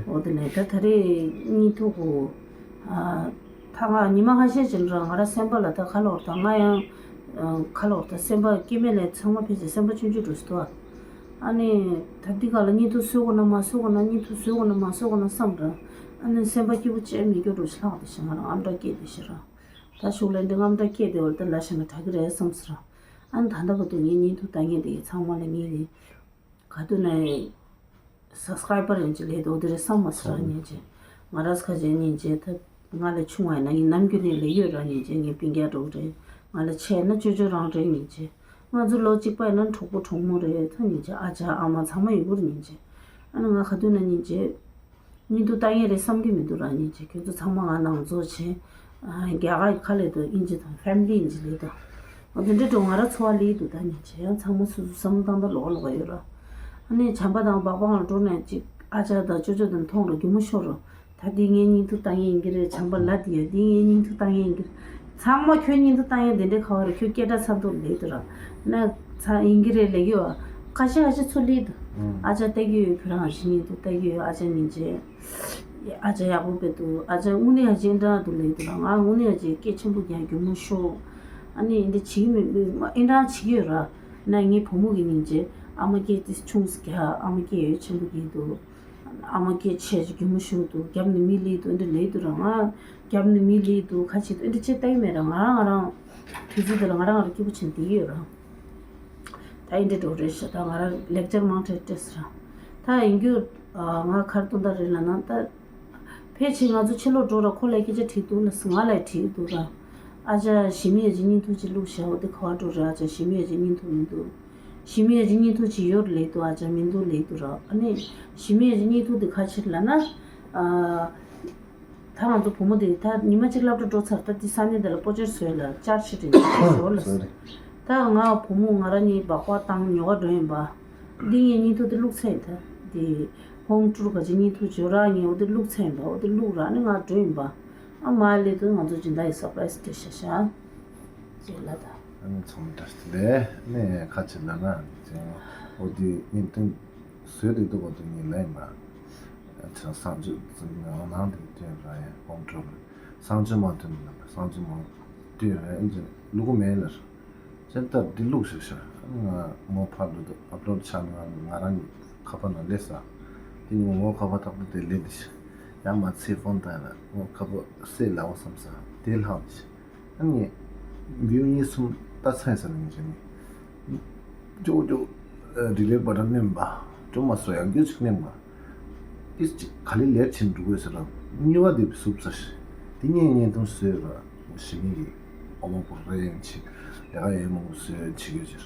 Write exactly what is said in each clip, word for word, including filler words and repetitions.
འོ་དེ་ནས་ད་ད་རེས་བརྙན་ཐུང་གོ། ཨ། ད་ང་ཉི་མ་ཁ་ཤས་ཅིག་རང་ང་རང་སེམས་པ་ལ་ད་ཁ་ལོག་ད་ང་ཡང་། ཨ། ཁ་ལོག་ད་སེམས་པ་སྐྱེ་མེད་ལས་ཚང་མ་ཕལ་ཆེར་སེམས་པ་ཆུང་ཆུང་འགྲོ་སྲིད་དོ། ཨ་ནི་ད་འདི་ག་ལ་བརྙན་ཐུང་བཟོ་དགོས་ན་མ་བཟོ་དགོས་ན། བརྙན་ཐུང་བཟོ་དགོས་ན་མ་བཟོ་དགོས་ན་བསམ་ར། ཨ་ནི་སེམས་པ་སྐྱིད་པོ་བྱས་མི་འགྱུར་འགྲོ་ཞིག་ལྷག་དེ་ཞིག་ང་རང་ཨམ་ཕྲག་སྐྱེས་དེ་ཞིག་ར། ད་ཤུགས་ལ་འདི་ཨམ་ཕྲག་སྐྱེས་དེ་བར་དུ་ལ་ཞེ་ན་དྲག་གི་རེད་བསམ་སོང་ར། ཨ་ནི་ད་ལྟ་བར་དུ་ངའི་བརྙན་ཐུང་ལྟ་མཁན་དེ་ཚང་མ་ལ་ངའི་ག་དུས་ནས་སབ་སི་ཀ་རའི་བར་ཡིན་གཅིག་ལས་དོ་དེ་རེད་བསམ་མ་སོང་ར། སྙིང་རྗེ། ང་རང་ཁ་ཆེ་སྙིང་རྗེ། ད་ང་ལས་ཆུང་བ་ཡིན་ན་ངའི་ནམ་རྒྱུན་ནས་ལས་ཡོད་ར། སྙིང་རྗེ། ངའི་སྤུན་ཀྱག་འགྲོ་གི་རེད། ང་ལས་ཆེ་ན་ཅོ་ཅོ་རང་རེད། སྙིང་རྗེ། ང་ཚོ་ལོ་གཅིག་པ་ཡིན་ན་གྲོགས་པོ་གྲོགས་མོ་རེད། ད་སྙིང་རྗེ། ཨ་ཅག་ཨ་མ་ཚང་མ་ཡོད་གི་རེད། སྙིང་རྗེ། ཨ་ནི་ང་ག་དུས་ན་སྙིང་རྗེ། བརྙན་ཐུང་ལྟ་མཁན་རེད་བསམ་གྱི་མི་འདུག་ར། སྙིང་རྗེ། ཁྱོད་ཚོ་ཚང་མ་ང་ནང་ཚོ་བྱེད། ཨ། རྒྱ་གར་གྱི་ཁ་ལས་དུ་དབྱིན་ཇི་དང་ཕེ་མི་ལི་དབྱིན་ཇི་ལས་དང་། འོ་དེ་འདྲ་འགྲོ་ང་ར་འཚོ་བ་ལས་འདུག་ད་སྙིང་རྗེ། ཡང་ཚང་མ་སོ་སོ་བསམ་བློ་བཏང་ད་ལོག་ལོག་ཡོད་ར། ཨ་ནི་བྱམས་པ་དང་སྦག་སྦག་ལ་འགྲོ་ནས་ཅིག་ཨ་ཅག་དང་ཅོ་ཅོ་དང་མཐོང་ར་རྒྱུ་མ་ཤོར་ར། ད་འདི་ངའི་བརྙན་ཐུང་ལྟ་མཁན་ཡིན་གྱི་རེད། བྱམས་པ་ལ་འདི་ཡ་འདི་ངའི་བརྙན་ཐུང་ལྟ་མཁན་ཡིན་གྱི་རེད། ཚང་མ་ཁྱོད་བརྙན་ཐུང་ལྟ་མཁན་དེ་འདྲའི་ཁ་བ་རེད། ཁྱོད་སྐད་གྲགས་ཚ་མདོག་ལས་འདུག་ར། ན་ཚ་ཡིན་གྱི་རེད་ལས་ཀྱི་བ། ཁ་ཤས་ཁ་ཤས་ཚུར་ལས་འདུག་ཨ་ཅག་ལྟ་གི་ཡོད། ཁྱོད་རང་ཨ་ཅག་བརྙན་ཐུང་ལྟ་གི་ཡོད། ཨ་ཅག་སྙིང་རྗེ། ཨ་ཅག་ཡག་པོ་དཔེ་འདུག་ཨ་ཅག་དངོས་གནས་ཨ་ཅག་འདྲ་འདུག་ལས་འདུག་ར། ང་དངོས་གནས་ཨ་ཅག་སྐད་ཆེན་པོ་རྒྱག་རྒྱུ་མ་ཤོར། ཨ་ནི་འདི་བྱེད་ཀྱི་མི་མི་ཨེ་འདྲ་བྱེད་ཀྱི་ཡོད་ར། ན་ངའི་བུ་མོ་གི་སྙིང་རྗེ། ཨ་མ་སྐད་དེ་ཆུང་ས་རྒྱག་ཨ་མ་སྐད་ཡོད་ཆེན་པོ་གི་འདུག་ཨ་མ་སྐད་ཆེ་ཆེ་རྒྱུ་མ་ཤོར་འདུག་རྒྱབ་ནས་མི་ལས་འདུག་འདི་ལས་འདུག་ར། ང་རྒྱབ་ནས་མི་ལས་འདུག་ཁ་ཆེ་འདུག་འདི་ཅི་ལྟ་གི་མེད་ར། ང་རང་ང་རང་དུས་ཚོད་དེ་ལ་ང་རང་ང་རང་སྐྱིད་པོ་བྱེད་འདི་ཡོད་ར། ད་ཨེ་འདྲ་འགྲོ་རེད་ཤག་ད་ང་རང་ལེག་ཅར་མང་དྲགས་སྤྲད་ས་ར། ད་ཡིན་རྒྱུ། ང་གར་སྟོན་ད་རེད་ལ་ན་ད། ཕལ་ཆེར་ང་ཚོ་ཕྱི་ལོགས་འགྲོ་ར་ཁོ་ལ་སྐད་ཆ་དྲིས་འདུག་ལ་ང་ལ་དྲིས་འདུག་ར། ཨ་ཅག་ཞི་མི་ཡ་ཅིག་བརྙན་ཐུང་ཅིག་བླུགས་ཤག་འོ་དེ་ག་བ་འགྲོ་རེད། ཨ་ཅག་ཞི་མི་ཡ་ཅིག་བརྙན་ཐུང་མི་འདུག་ཞི་མི་ཡ་ཅིག་བརྙན་ཐུང་ཅིག་ཡོད་ལས་འདུག་ཨ་ཅག་མི་འདུག་ལས་འདུག་ར། ཨ་ནི་ཞི་མི་ཡ་ཅིག་བརྙན་ཐུང་དེ་ག་ཕྱིར་ལ་ན། ཨ། ད་ང་ཚོ་བུ་མོ་དེ་ད་ཉི་མ་གཅིག་སློབ་གྲྭ་འགྲོ་ཚར། ད་དེ་ས་གནས་དེ་ལ་སྤོ་སྐྱར་བཟོས་ལ་བསྐྱར་ཞིག་དྲན་གྱི་ཞོར་ལ། ད་ང་བུ་མོ་ང་རང་གཉིས་སྦག་སྦག་བཏང་ཉོ་ག་འགྲོ་ཡིན་པ། འདི་ངའི་བརྙན་ཐུང་དེ་བླུགས་ཚར་ཡིན། ད་དེ་ཧོམ་ཊུར་ག་ཅིག་བརྙན་ཐུང་བྱོས་ར། ངས་འོ་དེ་བླུགས་ཚར་ཡིན་པ། འོ་དེ་བླུགས་ར་ནི་ང་འགྲོ་ཡིན་པ། ཨ་མ་ལས་དུ་ང་ཚོ་སྦྱིན་བདག་ཡི་སར་པ་རའི་སི་སྤྲད་ཤག་ཤག་ཅེས་ལ་ད། ཨ་ནི་ཚང་མ་བཀྲ་ཤིས་བདེ་ལེགས། ཨ་ནི་ཁ་ཆེ་ལ་ན་ཅེས་འོ་དེ་བརྙན་ཐུང་བཟོས་དེ་འདུག་གོ། དེ་ངས་ལབ་ཡིན་པ། ཁྱེད་རང་གསང་སྤྱོད་ནང་དེ་སྟོན་ར་ཡ་ཧོམ་ཊུར་ལ་གསང་སྤྱོད་མང་སྟོན་མིན་པ། གསང་སྤྱོད་མང་སྟོན་ར་ཡ་ཅེས་བླུག་གོ་མེད་ལར། ཅེས་ལྟར་འདི་བླུག་ཤིག་ཤག་ང་ངོ་ཕར་ལུ་དུ་ཨབ་ལོཌ་ཆགས་ན་ང་རང་གི་ཁ་པར་ནང་སླེབས་ས། དེ་ངོ་ངོ་ཁ་པར་ཐག་ཏུ་དེ་སླེབས་དེ་ཤག་ཡང་མ་ཚེ་ཕོན་ཏང་ལ་ངོ་ཁ་པར་སེ་ལའོ་བསམ་ས་དེ་ལྷག་དེ་ཤག་ཨ་ནི་བིའུ་གཉིས་གསུམ་ལྟ་ཚར་ས་ནི་མི་བྱེད་ནི། ཅོག་ཅོག་ཌི་ལིཊ་བ་ཊན་མནན་པ། ཅོ་མ་སོ་ཡང་རྒྱུ་ཅིག་མནན་པ། ཨིས་ཅིག་ག་ལེ་ལེར་ཕྱིན་འགྲོ་དགོས་ཟེར་ར། གཉིས་པ་དེ་བཟུབ་ཚར་ཤག་དེ་ངས་བརྙན་ཐུང་བཟོས་ར། ཞི་མི་གི་ཨོ་མ་པོ་རེ་ཡང་ཆེ་ལས་ཀ་ཡང་མང་པོ་བཟོས་ཡང་ཆེ་གི་ཟེར།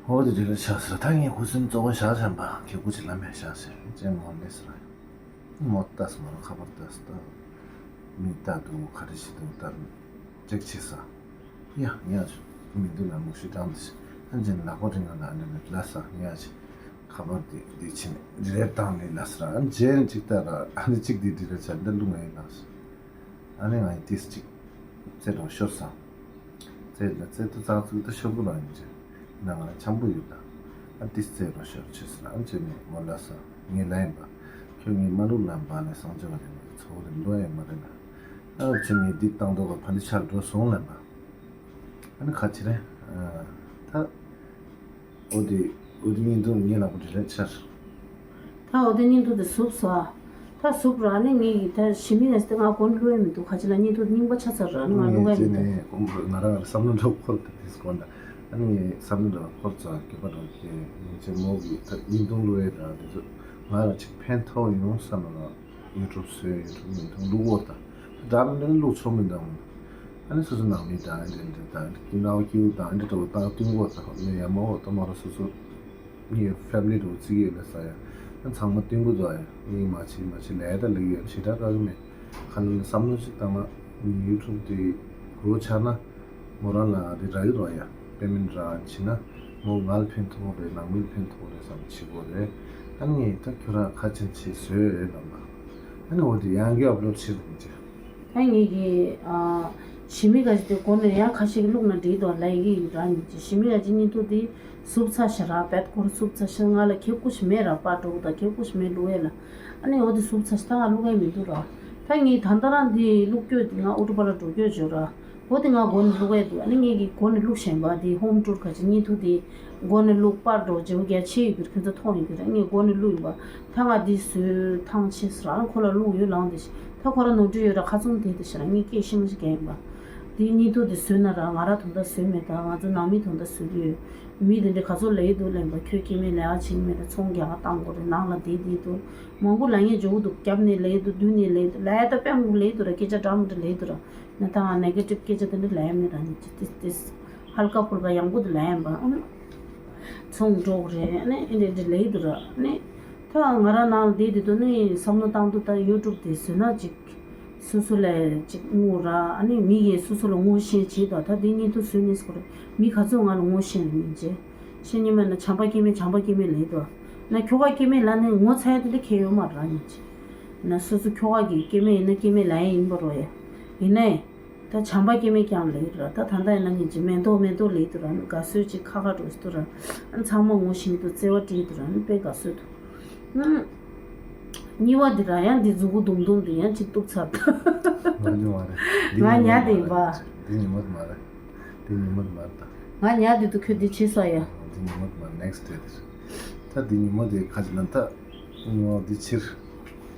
ཧོ་དེ་དེ་ལ་ཆགས་ཟེར། ད་ངས་ཁུ་སིམ་གཙོ་བོ་བཞག་བཞག་པ་གལ་པོ་ཅིག་ལ་མེད་བཞག་ཟེར་ཅེས་མོ་ལས་ཟེར་ར། མོ་ལྟ་སོང་ང་རང་ཁ་པར་ལྟ་སོང་། ད་མི་ལྟ་འདུག་ག་རེ་བྱེད་འདུག་ད་ཅེག་བྱེད་ས། ཡ་ངས་ཨ་ཅག་མི་འདུག་ལ་མུ་ཤི་བཏང་འདུག་ཨ་ཅག་ལག་པ་རིང་ང་ལ་ཨ་ནི་ལ་ས་ངས་ཨ་ཅག་ཁ་པར་དེ་དེ་ཕྱིན་རི་རེད་བཏང་ནས་ལ་ས་ར། ཨ་ནི་རྗེས་ཅིག་ལྟ་ར། ཨ་ནི་གཅིག་དེ་རི་རེད་ཆ་འདི་ལུང་ངའི་ལ་ས། ཨ་ནི་ང་ཡི་ཏིས་ཅིག་རྩེ་རོ་ཤོར་སོང་། རྩེ་ལ་རྩེ་ཏུ་ཙག་ཙིག་ཏུ་ཤོར་གི་རང་ཡིན་ཅེ། ན་ང་ལ་འཆམ་པོ་ཡོད་ད། ཨ་ཏིས་རྩེ་རོ་ཤོར་ཆེ་སོང་། ཨ་ཅེ་ནི་མོ་ལ་ས་ངའི་ལ་ཡིན་པ། ཁྱོད་ངའི་མ་ལུག་ལ་འབག་ནས་སང་ཅེ་བ་རེད་ནས་ཚོ་རེ་འགྲོ་ཡ་མ་རེད་ན། ཨ་ཅེ་ངའི་འདི་བཏང་དོ་ག་ཕ་ནི་ཆར་འགྲོ་སོང་ལ་འབག་ཨ་ནི་ཁ་ཆེ་རེད། ད། འོ་དེ་འོ་དེ་བརྙན་ཐུང་ངའི་ལག་པ་འདི་ལ་ཆར། ད་འོ་དེ་བརྙན་ཐུང་དེ་བཟུབ་སོང་ཨ། ད་བཟུབ་ར་ནི་ངས་ཀྱི་ད་ཞི་མི་ཡ་སི་ཏེ་ང་གོན་བླུ་ཡ་མི་འདུག་ཁ་ཆེ་ལ་བརྙན་ཐུང་རྙིང་པ་ཆགས་ཚར་ར་ནི་ང་བླུ་ཡ་མི་འདུག་ང་རང་ལ་བསམ་བློ་འདྲ་བོ་འཁོར་ད་དེ་སྐོར་ད། ཨ་ནི་བསམ་བློ་འདྲ་བོ་འཁོར་ཙང་སྐྱོ་པ་འདྲ་བོ་སྐྱེ་ཡིན་ཅེ་མོ་གི་ད་བརྙན་ཐུང་བླུ་ཡ་ད་དེ་ཚོ་ང་ལ་ཅིག་ཕན་ཐོགས་ཡོང་བསམ་ལ་ཡུ་ཊུབ་བཟོས་ཡུ་ཊུབ་བརྙན་ཐུང་བླུག་འོ་ད། འདྲ་མི་འདྲ་ནི་བླུག་ཆོག་མི་འདུག་ཨ་ནི་སོ་སོ་ནང་མི་དང་འདི་འདི་དང་འདི་ཀི་ནའོ་ཀིའུ་དང་འདི་འདྲ་བོ་དང་བསྟུན་གོ་ད་ཧོ་ནི་ཡ་མ་འོ་ད་མ་ར་སོ་སོ་ངའི་ཕེ་མི་ལི་འདྲ་བོ་བརྩི་གི་ཡོད་ལ་ས་ཡ། ཨ་ཚང་མ་བསྟུན་གོ་ད་ཡ་ངའི་མ་བྱེད་མ་བྱེད་ལས་ད་ལས་ཡོད་ཞེ་དྲག་དཀའ་གི་མེད། ཁ་ནང་ལ་བསམ་བློ་ཞིག་བཏང་ན་ཡུ་ཊུབ་དེ་གོ་ཆགས་ན་མོ་རང་ལ་དེ་རག་གི་རོ་ཡ་པེ་མེན་ཊི་རག་བྱེད་ན་མོ་ང་ལ་ཕན་ཐོགས་རེད་ནང་མི་ལ་ཕན་ཐོགས་རེད་བསམ་བྱེད་དགོས་རེད། ཨ་ནི་ད་ཁྱོད་རང་ཁ་ཆེན་ཆེ་བཟོས་རེད་ལབ་ན་ཨ་ནི་འོ་དེ་ཡང་བསྐྱར་ཨབ་ལོཌ་བྱེད་རུང་ཅི། ད་ངེད་ཀྱི་ཨ་ ཞི་མི་ག་ཅི་དེ་གོ་ནས་ཡང་ཁ་ཤས་ཀྱིས་བླུགས་ན་འགྲིག་དོ་ལབ་ཡི་གེ་ཡིན་ར་ཉིན་གྱི་ཞི་མི་ག་ཅི་བརྙན་ཐུང་དེ་བཟུབ་ཚར་ཤག་ར། བེད་ཁོ་ར་བཟུབ་ཚར་ཤག་ང་ལ་ཁེ་ཁུ་ཞིག་མེད་ར། པར་འགྲོ་གི་དང་ཁེ་ཁུ་ཞིག་མེད་བླུགས་ཡས་ལ། ཨ་ནི་འོ་དེ་བཟུབ་ཚར་ཤག་ད་ང་བླུགས་ཡས་མི་འདུག་ར། ད་ངས་ད་ལྟ་རང་དེ་བླུགས་རྒྱུ་དེ་ང་ཨོ་ཊོ་པ་ལ་འགྲོ་རྒྱུ་བྱོས་ར། འོ་དེ་ང་མགོ་ནས་བླུགས་ཡས་འདུག་ཨ་ནི་ངས་ཀྱི་མགོ་ནས་བླུགས་བཞིན་པ་དེ་ཧོམ་ཊུར་ག་ཅི་བརྙན་ཐུང་དེ་མགོ་ནས་བླུགས། པར་འགྲོ་བྱེད་རྒྱ་ཆེ་ཡོད་གི་ཁྱོད་ཚོ་མཐོང་ཡོད་གི་ར། ངས་མགོ་ནས་བླུགས་ཡིན་པ། ད་ང་འདི་བཟོས་ཐང་ཆད་ཟེར་ཨ་ཁོ་ལ་བླུགས་ཡོད་ལངས་དེ་ཤི། ད་ཁོ་ར་ནོར་འཁྲུལ་ཡོད་ར། ཁ་བཙུམ་དེ་དེ་ཤི་ར། ངས་སྐད་ཤི་མ་ཤི་ག་ཡིན་པ། དེ་བརྙན་ཐུང་དེ་བཟོས་ན་ར། ང་ར་དོན་དག་བཟོས་མེད། ད་ང་ཚོ་ནང་མི་དོན་དག་བཟོས་ཀྱི་ཡོད། མི་དེ་འདྲས་ག་ཚོད་ལབ་ཡི་འདུག་ལབ་པ། ཁྱོད་སྐྱེ་དམན་ལས་ཀ་བྱེད་ཀྱི་མེད་ར། ཚོང་རྒྱག་ག་བཏང་དགོས་རེད། ནང་ལ་བསྡད་བསྡད་འདུག་མང་པོ་ལབ་མཁན་འཇོག་གི་འདུག་རྒྱབ་ནས་ལབ་ཡི་འདུག་མདུན་ནས་ལབ་ཡི་འདུག་ལབ་ཡ་ད་དཔེ་མང་པོ་ལབ་ཡི་འདུག་ར། སྐད་ཆ་འདྲ་མི་འདྲ་ལབ་ཡི་འདུག་ར། ན་ད་ང་ནེ་གེ་ཊིབ་སྐད་ཆ་དེ་འདྲ་ལབ་ཡ་མེད་ར། ནི་ཅི་ཏིས་ཏིས་ཧལ་ཀ་ཕུལ་ཀ་ཡང་པོ་དེ་ལབ་ཡ་ཡིན་པ། ཚོང་འགྲོ་གི་རེད། ཨ་ནི་ཨེ་འདྲ་འདྲ་ལབ་ཡི་འདུག་ར། ཨ་ནི་ད་ང་རང་ནང་ལ་བསྡད་དེ་འདུག་ནི་བསམ་བློ་བཏང་འདུག་ད་ཡུ་ཊུབ་དེ་བཟོས་ན་ཅིག་སོ་སོ་ལ་ཅིག་དངུལ་ར། ཨ་ནི་མི་གིས་སོ་སོ་ལ་ངོ་ཤེས་བྱེད་དོ། ད་དེ་བརྙན་ཐུང་བཟོས་ནས་སྐོར་མི་ག་ཚོད་ང་ལ་ངོ་ཤེས་ལ་ཉིན་བྱེད་ཤེས་ཉི་མ་ན་བྱམས་པ་སྐྱེ་མེད་བྱམས་པ་སྐྱེ་མེད་ལབ་ཡི་འདུག་ན་ཁྱོ་ག་སྐྱེ་མེད་ལབ་ནས་ངོ་ཚ་ཡ་དེ་འདྲ་ཁྱེད་ཡོད་མ་ར་ཉིན་བྱེད། ན་སོ་སོ་ཁྱོ་ག་གིས་སྐྱེ་མེད་ཡིན་ན་སྐྱེ་མེད་ལབ་ཡ་ཡིན་པ་རོ་ཡ། ཡིན་ནའི། ད་བྱམས་པ་སྐྱེ་མེད་ཀྱང་ལེགས་ར། ད་ད་ལྟ་ཡིན་ན་ཉིན་གཅིག་མེ་ཏོག་མེ་ཏོག་ལེགས་འདུག་ར། དགའ་བསུ་ཅིག་ཁ་ཁ་འགྲོ་འདུག་ར། ཨ་ཚང་མ་ངོ་ཤེས་འདུག་བརྩེ་བ་སྤྲད་འདུག་ར། དཔེ་དགའ་བསུ་འདུག་ཨ་གཉིས་པ་འདི་ར་ཡང་འདི་མཛུ་གུ་དུམ་དུམ་འདི་ཡང་ཅིག་གཏུབ་ཚར་འདུག་ང་ཉོ་བ་རེད། འདི་ང་ཉོ་ཉོ་བ་དེ་ཡིན་པ། རེད། འདི་ཉོ་མ་དེ་མ་རེད། འདི་ཉོ་མ་དེ་མ་རེད་ད། ང་ཉོ་དེ་འདུག་ཁྱོད་འདི་བྱེད་སོ་ཡ། འདི་ཉོ་མ་དེ་མ་རེད། ནེག་སི་ཊི་ཌེ་དེ་རེད། ད་འདི་ཉོ་མ་དེ་ཁ་ཅིག་ན་ད། ངོ་འདི་ཕྱིར།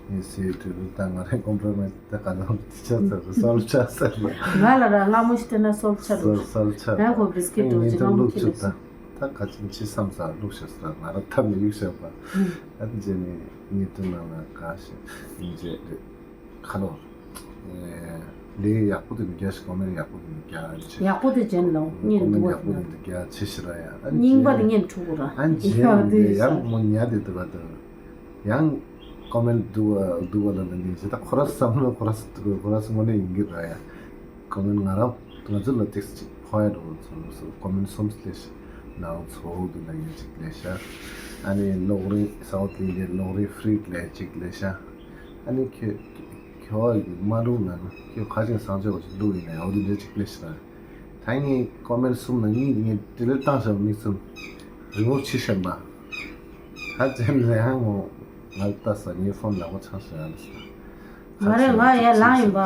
ངས་ཟེར་དུས་ད་ང་རའི་ཀོམ་པོ་རོ་མའི་སི་ད་ག་ལ་འདི་ཆ་ཚར་སོལ་ཆ་ཟེར་ལ། ང་ལ་ར་སྔ་མོ་ཞིག་སྟེར་ན་སོལ་ཆ་རུ། སོལ་ཆ་ཡང་ཁོ་བིས་ཀིཊ་འགྲོ་ཅིག་སྔ་མོ་ཁྱེར་ལ། ད་ག་ཅིན་ཆི་བསམ་ས་བླུགས་ཤག་ཟེར་ང་ར་ཐབས་མེད་གཡུག་ཤག་པ། ཨ་ནི་རྗེས་ནས་ཉིན་དུ་ནང་ལ་ག་ཞིག་ཡིན་རྗེས་རེད། ཁ་ལོ། ལས་ཡག་པོ་དེ་མི་རྒྱག་ཤིག་ཀོ་མེན་ཡག་པོ་དེ་མི་རྒྱག་ཅེས། ཡག་པོ་དེ་ཅན་ལོ་ཉིན་ཀོ་མེན་འདུག་ཡག་པོ་དེ་མི་རྒྱག་ཅེས་ཤི་ར་ཡ། ཨ་རྙིང་པ་དེ་ཉིན་ཕྲུ་གུ་ར། ཨ་ཡག་དེ་ཡང་ཤ་མོ་ཉ་དེ་དུ་བ་དུ། ཡང་ཀོ་མེན་འདུག་བ་འདུག་བ་ལ་ལ་ཉིན་ཅི་ད་ཁོ་ར་བསམ་བློ་ཁོ་ར་སུ་འདུག་ཁོ་ར་སུ་ངོ་ནས་ཡིན་གྱི་ར་ཡ། ཀོ་མེན་ང་ར་ང་ཚོ་ལ་ཏེགས་ཅིག་ཕོ་ཡ་འགྲོ་ཚོ་ལོ་སུ་ཀོ་མེན་སོམ་སི་ལེ་ཤི་ནང་ཚོ་འདུག་ན་ཡིན་ཅིག་ལེ་ཤ། ཨ་ནི་ལོག་རིང་སའུ་ཐི་ལི་ལོག་རིང་ཧྥི་རི་ལེ་ཅིག་ལེ་ཤ། ཨ་ནི་ཁྱོད་ཁྱོད་ཡིན་མ་འདུག་ན་ཁྱོད་ཁ་ཅིག་སང་ཆོས་བ་ཅིག་ལུག་ཡིན་ན་འོ་དེ་འདྲ་ཅིག་ལེ་ཤ་ན། ད་ངས་ཀོ་མེན་སུམ་ན་གཉིས་དེ་ངས་ཌི་ལིཊ་བཏང་བཞག་མིག་སུམ་རི་མུབ་བྱེད་བཞག་མ། ད་ཅན་ལས་ཧང་ངོ་ང་ལྟ་ས་ངའི་ཕོན་ལག་པ་ཆང་ཞིག་ཨ་ལ་ས། ང་རེ་ང་ཡ་ལང་ཡིན་པ།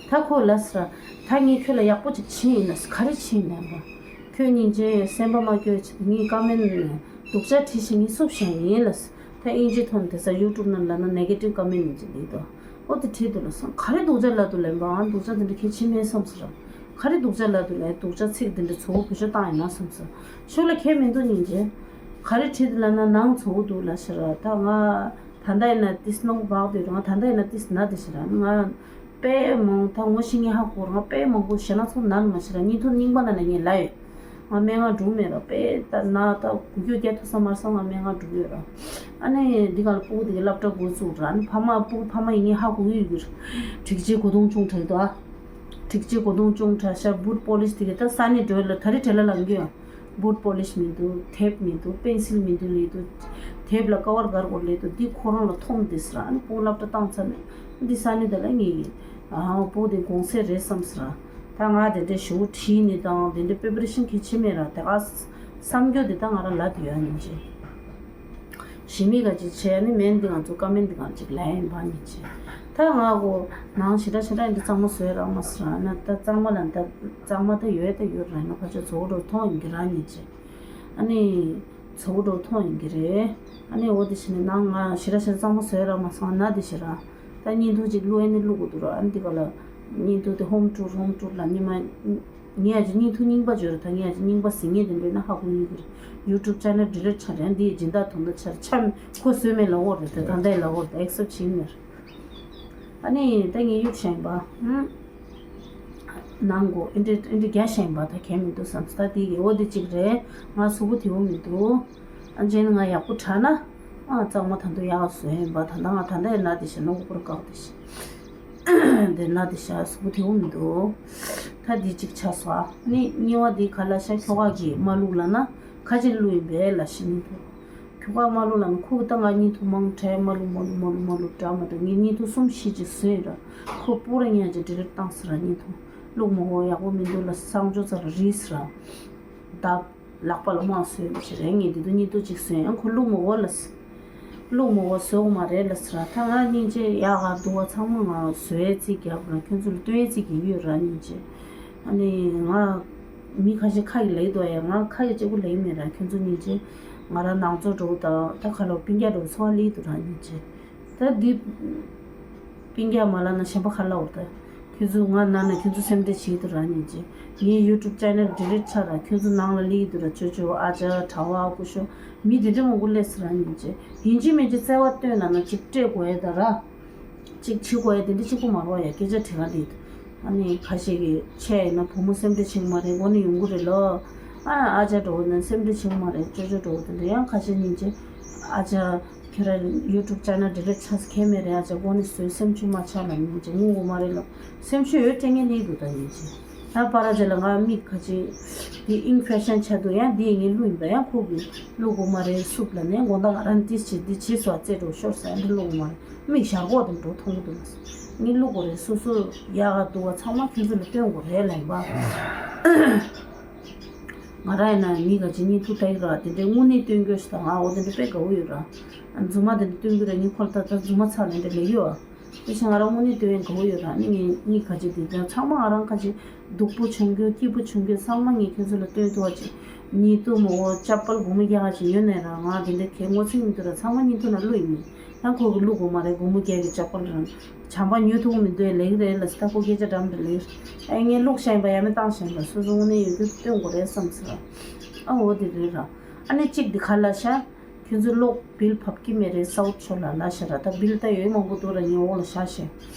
ད་ཁོ་ལ་ས་ར། ད་ངས་ཁྱོད་ལ་ཡག་པོ་ཅིག་བྱིན་ཡིན་ན་ས་ག་རེ་བྱིན་ཡིན་ན་པ། ཁྱོད་སྙིང་རྗེ་སེམས་པ་མ་སྐྱོ་ཅིག་ངས་ཀོ་མེན་སྡུག་ཅག་བྲིས་ཤིང་ངས་བསུབ་བཞག་ཡིན་ལ་ས། ད་དབྱིན་ཇི་ཐོན་དེ་ས་ཡུ་ཊུབ་ནང་ལ་ན་ནེ་གེ་ཊིབ་ཀོ་མེན་ཡིན་ཅིག་ལེགས་དོ། ཨོ་དེ་བྲིས་འདུག་ལ་སོང་ག་རེ་སྡུག་ཅག་ལབ་འདུག་ལབ་པ། ཨང་སྡུག་ཅག་དེ་འདྲ་གལ་ཆེ་མེད་བསམ་ཟེར། ག་རེ་སྡུག་ཅག་ལབ་འདུག་ལབ་སྡུག་ཅག་ཚིག་དེ་འདྲ་ཚོ་བོ་བེད་སྤྱོད་བཏང་ཡིན་ན་བསམ་ཟེར། ཤོག་ལ་ཁྱད་མི་འདུག་སྙིང་རྗེ། ག་རེ་བྲིས་འདུག་ལབ་ན་ནང་ཚོ་བོ་འདུག་ལབ་ཟེར། ད་ང་ད་ལྟ་ཡིན་ན་ཏིས་ནོག་བག་འདུག་ང་ད་ལྟ་ཡིན་ན་ཏིས་ན་དེ་ཟེར། ང་དཔེ་མང་ད་ངོ་ཤེས་ངེས་ཧ་གོ་རང་དཔེ་མང་པོ་ཞེ་ན་ཚོ་ན་མ་ཟེར། སྙིང་ཐོ་རྙིང་པ་ན་ན་ངས་ལབ་ཡོད། ང་སྨན་ཁང་འགྲོ་མེད་ར། དཔེ་ད་ན་ད་འགུལ་སྐྱོད་རྒྱག་ཐུབ་ས་མ་རེད་བསམ་ང་སྨན་ཁང་འགྲོ་གི་ཡོད་ར། ཨ་ནི་འདི་ག་ལ་སྤུ་གུ་དེ་ག་སློབ་གྲྭ་འགོ་བཙུགས་ར། ཨ་ནི་ཕ་མ་སྤུ་གུ་ཕ་མ་ཡིན་ངེས་ཧ་གོ་གི་ཡོད་གི་ར། འགྲིག་ཅེས་གོ་དོང་ཅུང་དྲག་འདུག་ཨ། འགྲིག་ཅེས་གོ་དོང་ཅུང་དྲག་ཤག་བུད་པོ་ལིཤ་དེ་ག་ད་ས་ནི་འགྲོ་ལ་ད་རི་བྲེལ་ལ་ལང་གི་ཡོད། བུད་པོ་ལིཤ་མི་འདུག་ཐེབ་མི་འདུག་པེན་སིལ་མི་འདུག་ལེ་འདུག་ཐེབ་ལ་ཀ་བར་གར་གོ་ལེ་འདུག་འདི་ཁོ་རང་ལ་འཐོམ་དེ་སི་ར། ཨ་ནི་སྤུ་གུ་སློབ་གྲྭ་བཏང་ཚར་ནས་འདི་ས་ནི་དེ་ལ་ངེས་ཡིན། ཨ་སྤུ་གུ་དེ་གོང་ཚད་རེད་བསམ་སི་ར། ད་ང་དེ་འདྲའི་ཞུ་བྲིས་ནི་དང་དེ་འདྲའི་པེ་པ་རེ་ཤན་གལ་ཆེ་མེད་ར། དེ་ག་བསམ་རྒྱུ་དེ་ད་ང་རང་ལ་དེ་ཡོད་ཉིན་ཅི། ཞི་མི་ག་ཅིག་བྱས་ནི་མེན་འདི་ང་ཚོ་ཀ་མེན་འདི་གང་ཅིག་ལ་ཡིན་པ་ཉིན་ཅི། ད་ང་གོ་ནང་ཞེ་དྲག་ཞེ་དྲག་འདི་གཙང་མ་བཟོས་རག་མ་སི་ར། ན་ད་གཙང་མ་ལ་ད་གཙང་མ་ད་ཡོད་ད་ཡོད་ར། ན་ཕ་ཆོ་ཚོ་འགྲོ་མཐོང་ཡིན་གི་ར་ཉིན་ཅི། ཨ་ནི། ཚོགས་འགྲོ་མཐོང་ཡིན་གྱི་རེད། ཨ་ནི་འོ་དེ་བྱས་ནས་ནང་ང་ཞེ་དྲག་ཞེ་དྲག་གཙང་མ་བཟོས་རག་མ་སོང་ན་དེ་ཞེ་དྲག་ད་བརྙན་ཐུང་ཅིག་བླུགས་ཨ་ནི་བླུགས་དགོས་འདུག་ར། ཨ་ནི་དེ་ག་ལ་བརྙན་ཐུང་དེ་ཧོམ་ཊུར་ཧོམ་ཊུར་ལ་ཉི་མ་ངས་ཡ་ཅིག་བརྙན་ཐུང་རྙིང་པ་བརྗོད་ར། ད་ངས་ཡ་ཅིག་རྙིང་པ་ཟིན་ངེས་དེ་འདྲ་ན་ཧ་གོ་ཡོད་གི་རེད། ཡུ་ཊུབ་ཆེ་ནལ་ཌི་ལིཊ་ཆགས་རེད། ཨ་འདི་ཡི་སྦྱིན་བདག་དོན་དག་ཆགས་རེད། ཆ་ཁོ་བཟོས་མེད་ལབ་འོ་རེད། དེ་ད་ལྟའི་ལབ་འོ་རེད། ཨེག་སེབ་བྱེད་མེད་རེད། ཨ་ནི་ད་ངས་གཡུག་བཞིན་པ། ཧུམ། ནང་སྒོ་ཨེ་འདྲ་ཨེ་འདྲ་རྒྱ་བཞིན་པ་ད་གལ་མི་འདུག་བསམ་སོང་། ད་དེ་གི་འོ་དེ་གཅིག་རེད། ང་གཟུགས་པོ་དེ་འོ་མི་འདུག་ཨ་རྗེས་ནི་ང་ཡག་པོ་དྲག་ན། ཨ་གཙང་མ་ད་དུང་ཡག་བཟོས་ཡིན་པ། ད་ལྟ་ང་ད་ལྟ་ཡིན་ན་དེ་བཞིན་ནོ་གོ་པོར་བཀག་དེ་བཞིན། དེ་ན་དེ་བཞིན་གཟུགས་པོ་དེ་འོ་མི་འདུག་ད་དེ་གཅིག་ཆགས་སོང་། ཨ་ནི་གཉིས་པ་དེ་ག་ལ་ཤ་ཁྱོ་ག་གིས་མ་བླུགས་ལབ་ན་ཁ་ཅིག་བླུགས་ཡིན་པས་ལབ་ཤེས་མི་འདུག་ཁྱོ་ག་མ་བླུགས་ལབ་ན་ཁོ་གི་ད་ང་བརྙན་ཐུང་མང་དྲགས་མ་བླུགས་མ་བླུགས་མ་བླུགས་མ་བླུགས་དྲགས་མ་དྲགས་ངས་བརྙན་ཐུང་གསུམ་བཞི་ཅིག་བཟོས་ཡིན་ར། ཁོ་སྤུ་ར་ཉག་ཅིག་ཌི་ལིཊ་བཏང་ཟེར་ར་བརྙན་ཐུང་ བླུག་མ་འོ་ཡག་པོ་མི་འདུག་ལ་སང་ཅོ་ཙམ་རིས་ར། ད་ལག་པ་ལ་མ་བཟོས་ཞེས་རེད། ངས་འདི་དུ་གཉིད་དུ་ཅིག་བཟོས་ཡང་ཁོ་བླུག་མ་འོ་ལ། བླུག་མ་འོ་བཟོ་མ་རེད་ལ་ཟེར་ར། ད་ང་སྙིང་རྗེ་ཡག་ག་འདུག་བ། ཚང་མ་ང་བཟོས་ཚིག་རྒྱབ་ར། ཁྱོད་ཚོ་ལ་སྟོན་ཚིག་གི་ཡོད་ར་སྙིང་རྗེ། ཨ་ནི་ང་མི་ཁ་ཤས་ཁ་ཡི་ལེགས་འདུག་ཡ། ང་ཁ་ཡི་གཅིག་པུ་ལེགས་མེད་ར། ཁྱོད་ཚོ་སྙིང་རྗེ། ང་ར་ནང་ཚོ་འགྲོ་དང་ད་ཁ་ལོ་སྤུན་ཀྱག་འགྲོ་ཚོ་ལི་དུ་ར་སྙིང་རྗེ། ད་འདི་སྤུན་ཀྱག་མ་ལ་ན་གཞན་པ་ཁ་ལ་འོར་ད། ཁྱོད་ཚོ་ང་ན་ན་ཁྱོད་ཚོ་སེམས་ཁྲལ་བྱེད་དུ་ར་སྙིང་རྗེ། ངའི་YouTube channel delete ཆགས་ར། ཁྱོད་ཚོ་ནང་ལ་ལི་དུ་ར། ཅོ་ཅོ་ཨ་ཅག་གྲྭ་བ་ཀུ་ཤོ་མི་དེ་འདྲ་མང་པོ་སླེབས་སུ་ར་སྙིང་རྗེ། ཡིན་གཅིག་མིན་གཅིག་བརྩེ་བ་སྟོན་ལ་ན་ཅིག་སྤྲད་དགོས་ཡ་ད་ར། ཅིག་བྱེད་དགོས་ཡ་དེ་འདྲ་གཅིག་པུ་མ་རོ་ཡ། སྐད་ཆ་དྲི་ག་ལི་དུ། ཨ་ནི་ཁ་ཤས་ཀྱི་ཆེ་ཡིན་ན་བུ་མོ་སེམས་ཁྲལ་བྱེད་ཀྱི་མ་རེད། མགོ་ནས་ཡོང་གི་རེད་ལོ། ཨ་ཨ་ཅག་འགྲོ་གི་ན་སེམས་ཁྲལ་བྱེད་ཀྱི་མ་རེད། ཅོ་ཅོ་འགྲོ་གི་དེ་འདྲ་ཡང་ཁ་ཤས་སྙིང་རྗེ། ཨ་ཅག་ཁྱོད་ར་YouTube channel delete ཆགས་ཁེ་མེད་རེད། ཨ་ཅག་མགོ་ནས་བཟོས་སེམས་ཆུང་མ་ཆགས་ལ་སྙིང་རྗེ། ངུ་དགོས་མ་རེད་ལོ། སེམས་ཤུགས་ཡོད་དྲན་ངེས་ནི་འདུག་ད་སྙིང་རྗེ། ད་པ་ར་ཅེ་ལ་ང་མིག་ཁ་ཅིག་འདི་ཨིན་ཕེ་ཤན་ཆགས་འདུག་ཡང་འདི་ངའི་གླུ་ཡིན་པ་ཡང་ཁོ་གི་གླུ་དགོས་མ་རེད། སུབ་ལ་ནས་དགོང་དག་ང་རང་ཏིས་བྱེད་འདི་བྱེད་སོ་རྩེ་འགྲོ་ཤོར་ས་འདི་གླུ་དགོས་མ་རེད། མིག་ཞར་གོག་དང་འགྲོ་མཐོང་གི་འདུག་ངའི་གླུ་དགོས་རེད། སོ་སོ་ཡག་ག་འདུག་བ། ཚང་མ་ཁྱོད་ཚོ་ལ་སྟོན་དགོས་རེད་ལ་ཡིན་པ། ང་རང་ཡིན་ན་མི་ག་ཅིག་གཉིད་ཐུག་ལྟ་གི་ར། དེ་འདྲའི་དངོས་གནས་སྟོན་རྒྱུ་ཞིག་དང་ང་འོ་དེ་འདྲ་དཔེ་དགའ་བོ་ཡོད་ར། རྫུན་མ་དེ་འདྲ་སྟོན་གི་ར། ངའི་ཁོ་ལ་ད་ལྟ་རྫུན་མ་ཚ་ལ་འདྲ་ལེགས་ཡོད་ཨ། དེ་བཞིན་ང་རང་དངོས་གནས་སྟོན་ཡང་དགའ་བོ་ཡོད་ར། ནི་ངའི་གཉིད་ག་ཅིག་དེ་ཚང་མ་ང་རང་ག་ཅིག་སྡུག་པོ་བྱུང་རྒྱུ་སྐྱིད་པོ་བྱུང་རྒྱུ་ཚང་མ་ངས་ཁྱོད་ཚོ་ལ་སྟོན་ཐུབ་པ་ཅིག་ཉིད་དུ་མོ་བོ་ཅ་པལ་སྒོར་མོ་རྒྱག་ག་ཅིག་ཡོད་ནས་ར། ང་དེ་འདྲ་གལ་ངོ་ཚ་མི་འདུག་ར། ཚང་མ་ཉིད་དུ་ན་བླུ་ཡིན་མིན་ཡང་ཁོ་གི་བླུ་དགོས་མ་རེད། སྒོར་མོ་བརྒྱད་ཀྱི་ཅ་པལ་རང་བྱམས་པ་ཉོ་ཐུབ་མི་འདུག་ལེགས་རེད་ལ་སི་ད་ཁོ་སྐད་ཆ་འགྲམ་དུ་ལེགས། ཨེ་ངས་བླུགས་ཤེས་པ་ཡ་མེད་བཏང་ཤེས་པ་སོ་སོ་དངོས་གནས་ཡོད་རྒྱུ་སྟོན་དགོས་རེད་བསམ་ཟེར། ཨ་འོ་དེ་རེད་ར། ཨ་ནི་གཅིག་འདི་ག་ལ་ཤ། ཁྱོད་ཚོ་གློག་བིལ་བབས་ཀྱི་མེད་རེད། སའུ་ཐི་ཕྱོགས་ལ་ལ་ཤ་ར། ད་བིལ་ད་ཡོད་མང་པོ་འདུག་ར། ངའི་འོག་ལ་ཤ་ཤེ།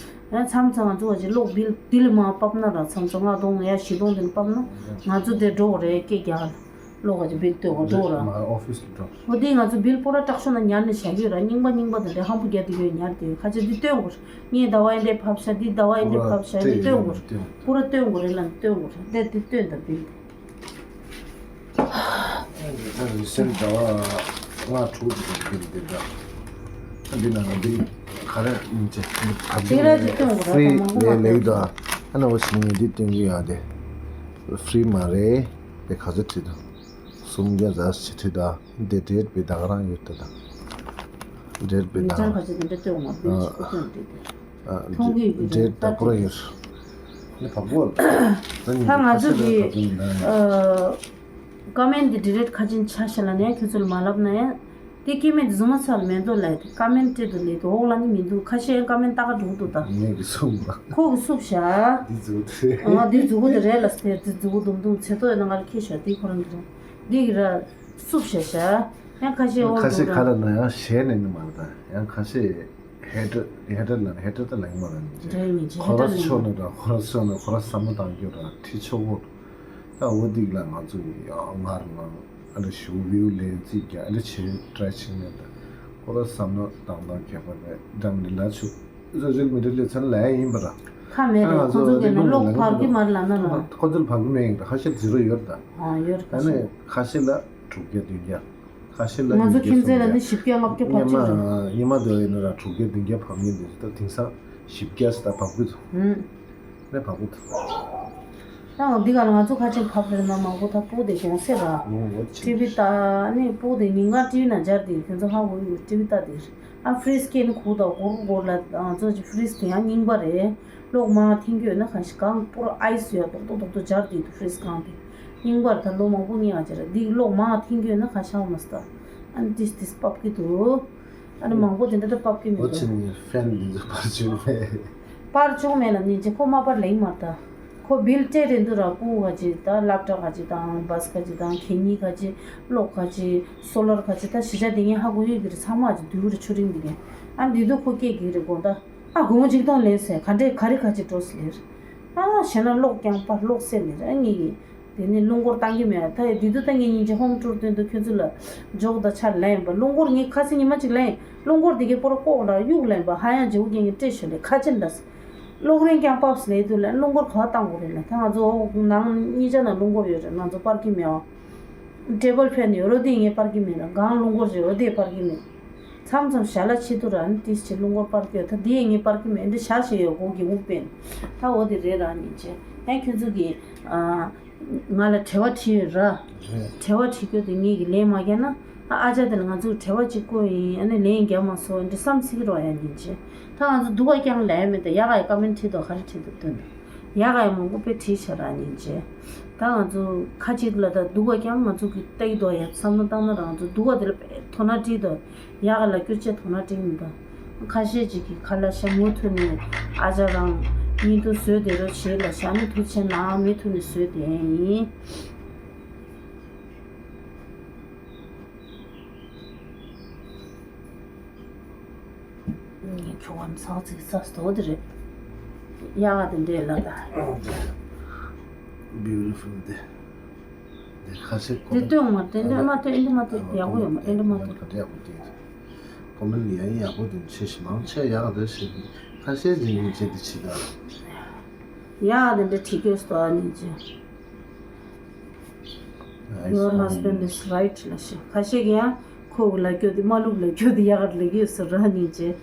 ཨ་མཚམས་མཚམས་ང་ཚོ་བ་ཅིག་གློག་བིལ་འདི་ལ་མ་བབས་ན་ར། མཚམས་མཚམས་ལྔ་སྟོང་ཡ་བཞི་སྟོང་དེ་ལ་བབས་ན་ང་ཚོ་དེ་འགྲོ་དགོས་རེད། སྐད་རྒྱག་གློག་ག་ཅིག་བིལ་སྟོན་དགོས་འགྲོ་ར། ཨོ་ཕིས་ལ་འགྲོ། འོ་དེ་ང་ཚོ་བིལ་པོ་ར་དྲག་ཤོས་ན་ཉར་ནས་བཞག་ཡོད་ར། རྙིང་པ་རྙིང་པ་དེ་འདྲ་ཧམ་པོ་རྒྱག་དེ་ཡོད་ཉར་དེ་ཡོད། ཁ་ཆེ་འདི་སྟོན་དགོས་ར། ངས་ཟླ་བ་ཡིན་དེ་ཕབ་ཤ། འདི་ཟླ་བ་ཡིན་དེ་ཕབ་ཤ། འདི་སྟོན་དགོས་ར། པུ་ར་སྟོན་དགོས་རེད་ལ་སྟོན་དགོས་ར། དེ་འདི་སྟོན་ད་བིལ། ད་རི་སེལ་ཟླ་བ་ལྔ་དྲུག་ཙམ་བིལ་འདི་འདྲ། འདི་ནང་ལ་འདི་ག་རེ་མིན་ཅེ། འདི་ཕབ་འདི་ར་འདི་སྟོན་དགོས་ར། ཕི་རི་ད་མང་པོ་ལས་མ་ལས་ཡོད་ད། ཨ་ན་འོ་ཞིག་ངས་འདི་སྟོན་གི་ཡོད་དེ། ཕི་རི་མ་རེད། དེ་ག་ཚོད་ཁྲིད་དང་། སུམ་བརྒྱ་ཙམ་ཞིག་ཁྲིད་དང་། འདི་འབྲེལ་བའི་ད་ག་རང་ཡོད་ད་ད། འབྲེལ་བའི་ད་ག་རང་། ཁ་ཆེ་འདི་འདྲ་སྟོན་མ་འདི་ཞིག་སྟོན་འདི་འདི། ཨ་མཐོང་གི་ཡོད་འདྲེ་ད་པོ་ར་ཡོད། ནི་བག་གོ། ད་ང་ཚོ་གི་ཨ་ཀ་མེན་འདི་ཌི་ལིཊ་ཁ་ཅན་ཆ་ཤ་ལ་ནས་ཁྱོད་ཚོ་ལ་མ་ལབ་ན་ཡང་། དེ་ཀི་མེད་རྫུན་མ་ཚ་ལ་མེད་འདུག་ལ། ཀ་མེན་སྤྲད་འདུག་ལེ་དུ་འོག་ལ་ནི་མི་འདུག་ཁ་ཤས་ཀ་མེན་ལྟ་ག་འགྲོ་འདུག་ད། ངས་ཀྱི་སུབ་ལ། ཁོ་གི་སུབ་ཤ། འདི་ཛུ་ཐེ། ཨ་འདི་ཛུ་གུ་དེ་རེད་ལ་སྟེ་འདི་ཛུ་གུ་དུམ་དུམ་ཚེ་ཏོ་ཡོད་ན་ང་ལ་ཁྱེད་ཤ་འདི་ཁོ་རང་གི་རེད། འདི་གི་ར་སུབ་ཤ་ཤ། ཡང་ཁ་ཤས་འོག་ཁ་ཤས་འགྲོ་ག་ལ་ན་ཡང་ཞལ་ནས་ནི་མ་རེད་ད། ཡང་ཁ་ཤས། ཧེ་ཊར། ཧེ་ཊར་ལ་ཧེ་ཊར་ད་ལ་ཡིན་མ་རེད། འདྲ་ཡིན་ཅི་ཁོ་ར་ཧེ་ཊར་ལ་ཤོ་ཡིན། ནི་ར་ཁོ་ར་ཤོ་ནི་ཁོ་ར་བསམ་བློ་བཏང་རྒྱུ་ར་ཁྲི་ཆོ་བོ། ད་འོ་འདི་ལ་ང་ཚོ་ཡང་ངར་ངང་ཨ་ལ་ཞུ་བིའུ་ལེན་རྩིས་ཀྱང་ཨ་ལ་བྱེད་ཊ་རའི་བྱེད་ནི་ད། ཁོ་ར་བསམ་བློ་བཏང་སྟངས་ཁྱད་པར་རེད། འགྲམ་ནི་ལ་ཆུ་རོ་ཇིལ་མི་འདྲ་ལེ་ཚན་ལ་ཡིན་པ་ར། ཁ་མེད་རེད། ཨ་ང་ཁོ་ཚོ་ཚོ་གི་ནི་གློག་ཕར་གི་མར་ལ་ན་ར། ཁོ་ཚོ་ཕར་གི་མེད་ཡིན་ར། ཁ་ཤས་ཛི་རོ་ཡོད་ད། ཨ་ཡོད་ར། ཨ་ནི་ཁ་ཤས་ལ་དྲུག་བརྒྱ་བདུན་བརྒྱ། ཁ་ཤས་ལ་ང་ཚོ་ཉིས་བརྒྱ་ཁྱིམ་མཚེས་ལ་ནི་བཞི་བརྒྱ་ལྔ་བརྒྱ་ཕབ་ཅིག་རེད། ཉི་མ་ཉི་མ་དེ་ཡིན་ན་ར་དྲུག་བརྒྱ་བདུན་བརྒྱ་ཕབ་མཁན་དེ་ཚོ་ད་དེང་སང་བཞི་བརྒྱ་ཙམ་ད་ཕབ་གི་འདུག་ཧུམ། ནས་ཕབ་གི་འདུག་ད་འདི་ག་ལ་ང་ཚོ་ཁ་ཆེ་ཕབ་རེད་ན་མང་པོ་ད་སྤུ་དེ་གོང་སེ་ར། ཨོ་ཨོ་ཅི། ཊི་ཝི་ལྟ་ནི་སྤུ་དེ་ཉིན་གང་ཊི་ཝི་ནང་སྦྱར་དེ་ཁྱོད་ཚོ་ཧ་གོ་ཡོད། ཊི་ཝི་ལྟ་དེ་ཨ་ཕི་རིས་སྐྱེ་ནི་ཁུག་ད་སྒོར་སྒོར་ལ་ང་ཚོ་ཅི་ཕི་རིས་དེ་ཡང་རྙིང་པ་རེད། གློག་མང་འཐེན་རྒྱུ་ཡོད་ན་གང་ཞིག་གང་པུར་ཨའི་སི་ཡོད་རྡོག་རྡོག་རྡོག་རྡོག་སྦྱར་དེ་འདུག་ཧྥི་རིས་གང་དེ། རྙིང་པར་ད་ལོ་མང་པོ་ངས་ཨ་ཅེ་ར་འདི་གློག་མང་འཐེན་རྒྱུ་ཡོད་ན་གང་ཤང་མ་སྟ། ཨ་ནི་ཏིས་ཏིས་པབ་ཀི་འདུག་ཨ་ནི་མང་པོ་དེ་འདྲ་ད་པབ་ཀི་མི་འོ་འདུག་ཕན་འདི་ཚོ་པར་བྱུང་མེད། པར་བྱུང་མེད་ལ་ནི་ཅི་ཁོ་མ་པར་ལེགས་མ་ད། ཁོ་བིལ་སྤྲད་རེད་འདུག་ར། སྤུ་ག་ཅི་ད་སློབ་གྲྭ་ག་ཅི་དང་བྷས་ག་ཅི་དང་གད་སྙིགས་ག་ཅི་གློག་ག་ཅི་སོ་ལར་ག་ཅི་ད་གཞིས་ཆགས་དེ་ངས་ཧ་གོ་ཡོད་གི་རེད། ཚང་མ་ཅི་དུས་རེ་ཆུ་རིང་འདི་གས་ཨ་འདི་དུ་ཁོ་སྐད་གི་རེད་དགོངས་ད། ཨ་དགོང་མོ་ཅིག་གཏོང་ལེན་ཟེར་ག་འདྲས་ག་རེ་ག་ཅིག་འགྲོ་ཟེར། ཨ་ཞེ་ན་གློག་རྐྱང་པ་གློག་སེལ་ལེན་ཨ་ངེད་ཀྱི་དེ་ནས་རླུང་འཁོར་བཏང་གི་མེད། ད་ཡ་དེ་དུས་ད་ངེད་གཉིས་ཀྱི་ཧོམ་ཊུར་སྟོན་དུ་ཁྱོད་ཚོ་ལ་འཇོག་ད་ཆ་ལེན་པ་རླུང་འཁོར་ངས་ཁ་སང་ཉི་མ་ཅིག་ལེན་རླུང་འཁོར་དེ་གའི་པོ་ར་ལྐོག་ལ་གཡུག་ལེན་པ་ཧ་ཡང་ཇེ་བོ་རྒྱན་གྱི་སྤྲད་ཞོ་ལེ་ཁ་ཆེན་ད་ཟེར། གློག་རིན་རྐྱང་པ་ལེན་དུས་ལ་རླུང་འཁོར་ག་བཏང་དགོས་རེད་ལ་ད་ང་ཚོ་ནང་གཉིས་ཆ་ན་རླུང་འཁོར་ཡོད་རེད། ང་ཚོ་པར་གི་མེད་བ། ཊེ་བལ་ཕེན་ཡོད་རོ་དེ་ངས་པར་གི་མེད་ལ་གང་རླུང་འཁོར་ཡོད་རོ་དེ་པར་གི་མེད། མཚམས་མཚམས་ཞལ་ལ་ཆེ་དུ་ར་ནི་ཏིས་ཆེ་རླུང་འཁོར་པར་གི་ད་དེ་ངས་པར་གི་མེད་འདི་ཞག་ཞེ་ཡོད་གོ་གི་འུག་པེན། ད་འོ་དེ་རེད་ར་ནི་ཆེ། ཨ་ཁྱོད་ཚོ་གིས་ཨ་ང་ལ་དྲི་བ་དྲིས་ཡོད་ར། རེད། དྲི་བ་དྲི་རྒྱུ་དེ་ངེད་ཀྱིས་ལན་མ་བརྒྱབ་ན། ཨ་ཨ་ཅག་དེ་ལ་ང་ཚོས་དྲི་བ་གཅིག་བསྐུར་ཡིན། ཨ་ནི་ལན་བརྒྱབ་མ་སོང་། འདི་བསམ་སྲིད་ཀྱི་རོགས་ཡ་ཉིན་བྱེད། ད་ང་ཚོ་སྡུག་ག་རྐྱང་ལས་མེད། ད་ཡག་ག་ཡི་ཀ་མེན་བྲིས་འདུག་ག་རེ་བྲིས་འདུག་སྟོན། ཡག་ག་ཡི་མང་པོ་དཔེ་བྲིས་བྱ་ར་ཉིན་བྱེད། ད་ང་ཚོ་ཁ་ཅིག་ལ་ད་སྡུག་ག་རྐྱང་ང་ཚོ་གི་ལྟ་ཡི་འདུག་ཡ་བསམ་བློ་བཏང་ན་རང་ཚོ་སྡུག་ག་དེ་ལ་དཔེ་དོ་སྣང་བྲིས་འདུག་ཡག་ག་ལ་སྐྱོ་ཆེ་དོ་སྣང་བྲིས་མི་འདུག་ཁ་ཤས་ཅིག་གིས་ཁ་ལ་ཤ་མུ་མཐུད་ནས་ཨ་ཅག་རང་བརྙན་ཐུང་བཟོས་བསྡད་རོགས་བྱེད་ལ་ཤ་མུ་མཐུད་བྱས་ན་མུ་མཐུད་ནས་བཟོས་བསྡད་ཡིན། ཁྱོད་ཀྱིས་ཚག་ཚིག་ཚག་སྟོ་དེ་རེད། ཡག་ག་དེ་འདྲས་ལ་ད། Beautiful དེ། དེ་ཁ་ཤས་དེ་སྟོན་མ་སྟོན་འདྲ་མ་སྟོན་འདྲ་མ་སྟོན་ཡག་པོ་ཡོད་མ་སྟོན་འདྲ་མ་སྟོན། ཡག་པོ་དེ། ཀོ་མེན་ཡང་ཡག་པོ་དེ་ཆེ་ཞིག་མང་ཆེ་ཡག་ག་དེ་ཞིག་ཁ་ཤས་ཅིག་ཡིན་ཆེ་དེ་ཆེ་ད། ཡག་ག་དེ་འདྲ་བྲིས་ཀྱོ་སྟོ་ཨ་ནི་ཅི། Your husband is right ལ་ཤི། ཁ་ཤས་ཀྱིས་ཡང་ཁོ་གི་ལ་སྐྱོ་དེ་མ་ལུག་ལ་སྐྱོ་དེ་ཡག་ག་ལ་གི་ཟེར་ར་ཉིན་བྱེད།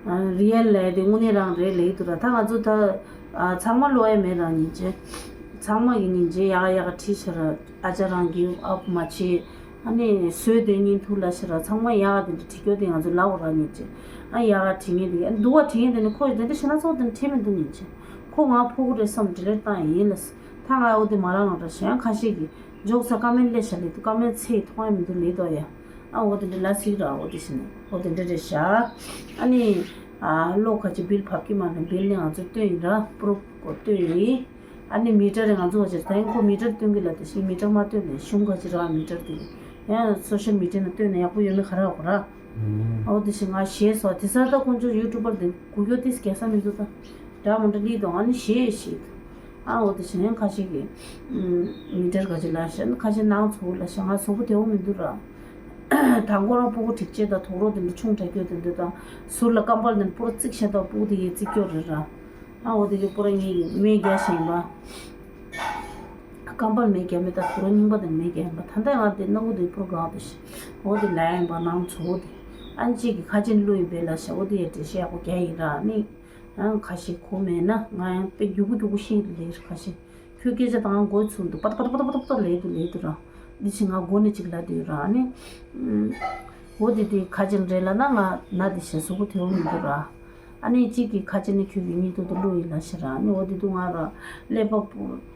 རི་ཡལ་ལས་དེ་དངོས་གནས་རང་རེད་ལེགས་འདུག་ར། ད་ང་ཚོ་ད་ཚང་མ་ལོ་ཡ་མེད་རང་ཉིན་བྱེད། ཚང་མ་གི་ཉིན་བྱེད་ཡག་ཡག་བྲིས་ཤ་ར། ཨ་ཅག་རང་གིབ་ཨབ་མ་བྱེད། ཨ་ནི་བཟོས་དེ་ཉིན་ཐུག་ལ་ཤ་ར། ཚང་མ་ཡག་དེ་འདྲ་བྲིས་སྐྱོ་དེ་ང་ཚོ་ལབ་ར་ཉིན་བྱེད། ཨ་ཡག་བྲིས་ངེས་དེ་ཨ་འདུག་བ་བྲིས་ངེས་དེ་ནི་ཁོ་ཡི་དེ་འདྲ་ཤ་ན་ཚོགས་དེ་འདྲ་བྲིས་མི་འདུག་ཉིན་བྱེད། ཁོ་ང་ཕོ་གུ་རེད་བསམ་ཌི་ལེཊ་བཏང་ཡིན་ལ། ད་ང་འོ་དེ་མ་རང་ལ་ར་ཤ་ཡང་ཁ་ཤས་ཀྱིས། འཇོག་ས་ཀ་མེན་སླེབས་ཤག་ལེགས་འདུག་ཀ་མེན་ཚེ་མཐོང་ཡ་མི་འདུག་ལེགས་འདུག་ཡ། ཨ་འོ་དེ་འདྲ་ལ་ཟིག་ར་འོ་དེ་བཞིན་འོ་དེ་འདྲ་རེད་ཤག་ཨ་ནི་ཨ་གློག་ཁ་ཅིག་བིལ་བབས་ཀྱི་མ་རེད། བིལ་ནི་ང་ཚོ་སྟོན་ཡིན་ར་པུ་རུབ་གོ་སྟོན་ཡིན། ཨ་ནི་མི་ཊར་རེད་ང་ཚོ་བ་ཅིག་ད་ཡིན་ཁོ་མི་ཊར་སྟོན་གི་ལ་དེ་བཞིན་མི་ཊར་མ་སྟོན་ནས་གཞུང་ཁ་ཅིག་ར་མི་ཊར་དེ་ཡང་སོ་ཤལ་མི་ཊར་ནང་སྟོན་ན་ཡག་པོ་ཡོད་མེད་ག་ར་འོ་ར། ཨོ་དེ་བཞིན་ང་ཞེས་སོ་དེ་ས་ད་ཁོང་ཚོ་ཡུ་ཊུབ་པར་དེ་གུ་གྱོ་ཏིས་གེ་ས་མི་འདུག་ད། འདྲ་མི་འདྲ་ལི་དང་ཨ་ནི་ཞེས་ཞེས། ཨ་འོ་དེ་བཞིན་ཁ་ཤས་ཀྱིས། མི་འདྲར་ག་ཅི་ལ་ཤ་ཁ་ཤས་ནང་ཚུགས་ལ་ཤ་ང་གཟུགས་པོ་བདེ་བོ་མི་འདུག་ར། དང་པོ་རང་སྤུ་གུ་སྒྲིག་ཆས་དང་དུག་རོགས་དེ་འདྲ་ཆུང་དྲགས་རྒྱུ་དེ་འདྲ་དང་། ཟུར་ལ་ཀམ་པལ་དེ་འདྲ་པུ་ར་བརྩིགས་ཤ་དང་སྤུ་གུ་དེ་ཡི་བརྩིགས་སྐྱོ་རེད་ར། ཨ་འོ་དེ་གི་པུ་ར་ངེད་ཀྱི་མེ་རྒྱག་བཞིན་པ། ཀམ་པལ་མེ་རྒྱག་མེ་དང་དུག་རོགས་རྙིང་པ་དེ་མེ་རྒྱག་ཡིན་པ་ད་ལྟ་ང་དེ་སྣ་བུག་དེ་པུ་ར་འགག་དེ་ཤི། འོ་དེ་ལ་ཡིན་པ་ནང་ཚུགས་དེ། ཨ་ནི་གཅིག་གི་ཁ་ཆེན་བླུགས་ཡིན་པས་ལ་ཤ་འོ་དེ་ཡི་འགྲེལ་བཤད་ཡག་པོ་རྒྱག་ཡིན་ར་ནི། ཡང་ཁ་ཤས་གོ་མེད་ན་ང་ཡང་དཔེ་རྒྱུག་གུ་རྒྱུག་གུ་ཤེས་ལེ་ཁ་ཤས། ཁྱོད་སྐད་ཆ་དང་མགོ་ཚུགས་འདུག་པ་ཏ་པ་ཏ་པ་ཏ་པ་ཏ་ལེ་འདུག་ལེ་འདུག་ར། འདི་ཕྱི་ང་མགོ་ནས་ཅིག་ལ་འདུག་ར་ཨ་ནི། འོ་དེ་དེ་ཁ་ཅིག་རེད་ལ་ན་ང་ན་འདི་ཤ་གཟུགས་པོ་དེ་བོ་མི་འདུག་ར། ཨ་ནི་གཅིག་གི་ཁ་ཅིག་ནི་ཁྱོད་ཀྱི་གཉིད་ཐུག་ཏུ་བླུག་ཡིན་ལ་ཤི་ར་ཨ་ནི་འོ་དེ་དུ་ང་ར་ཀླད་པ་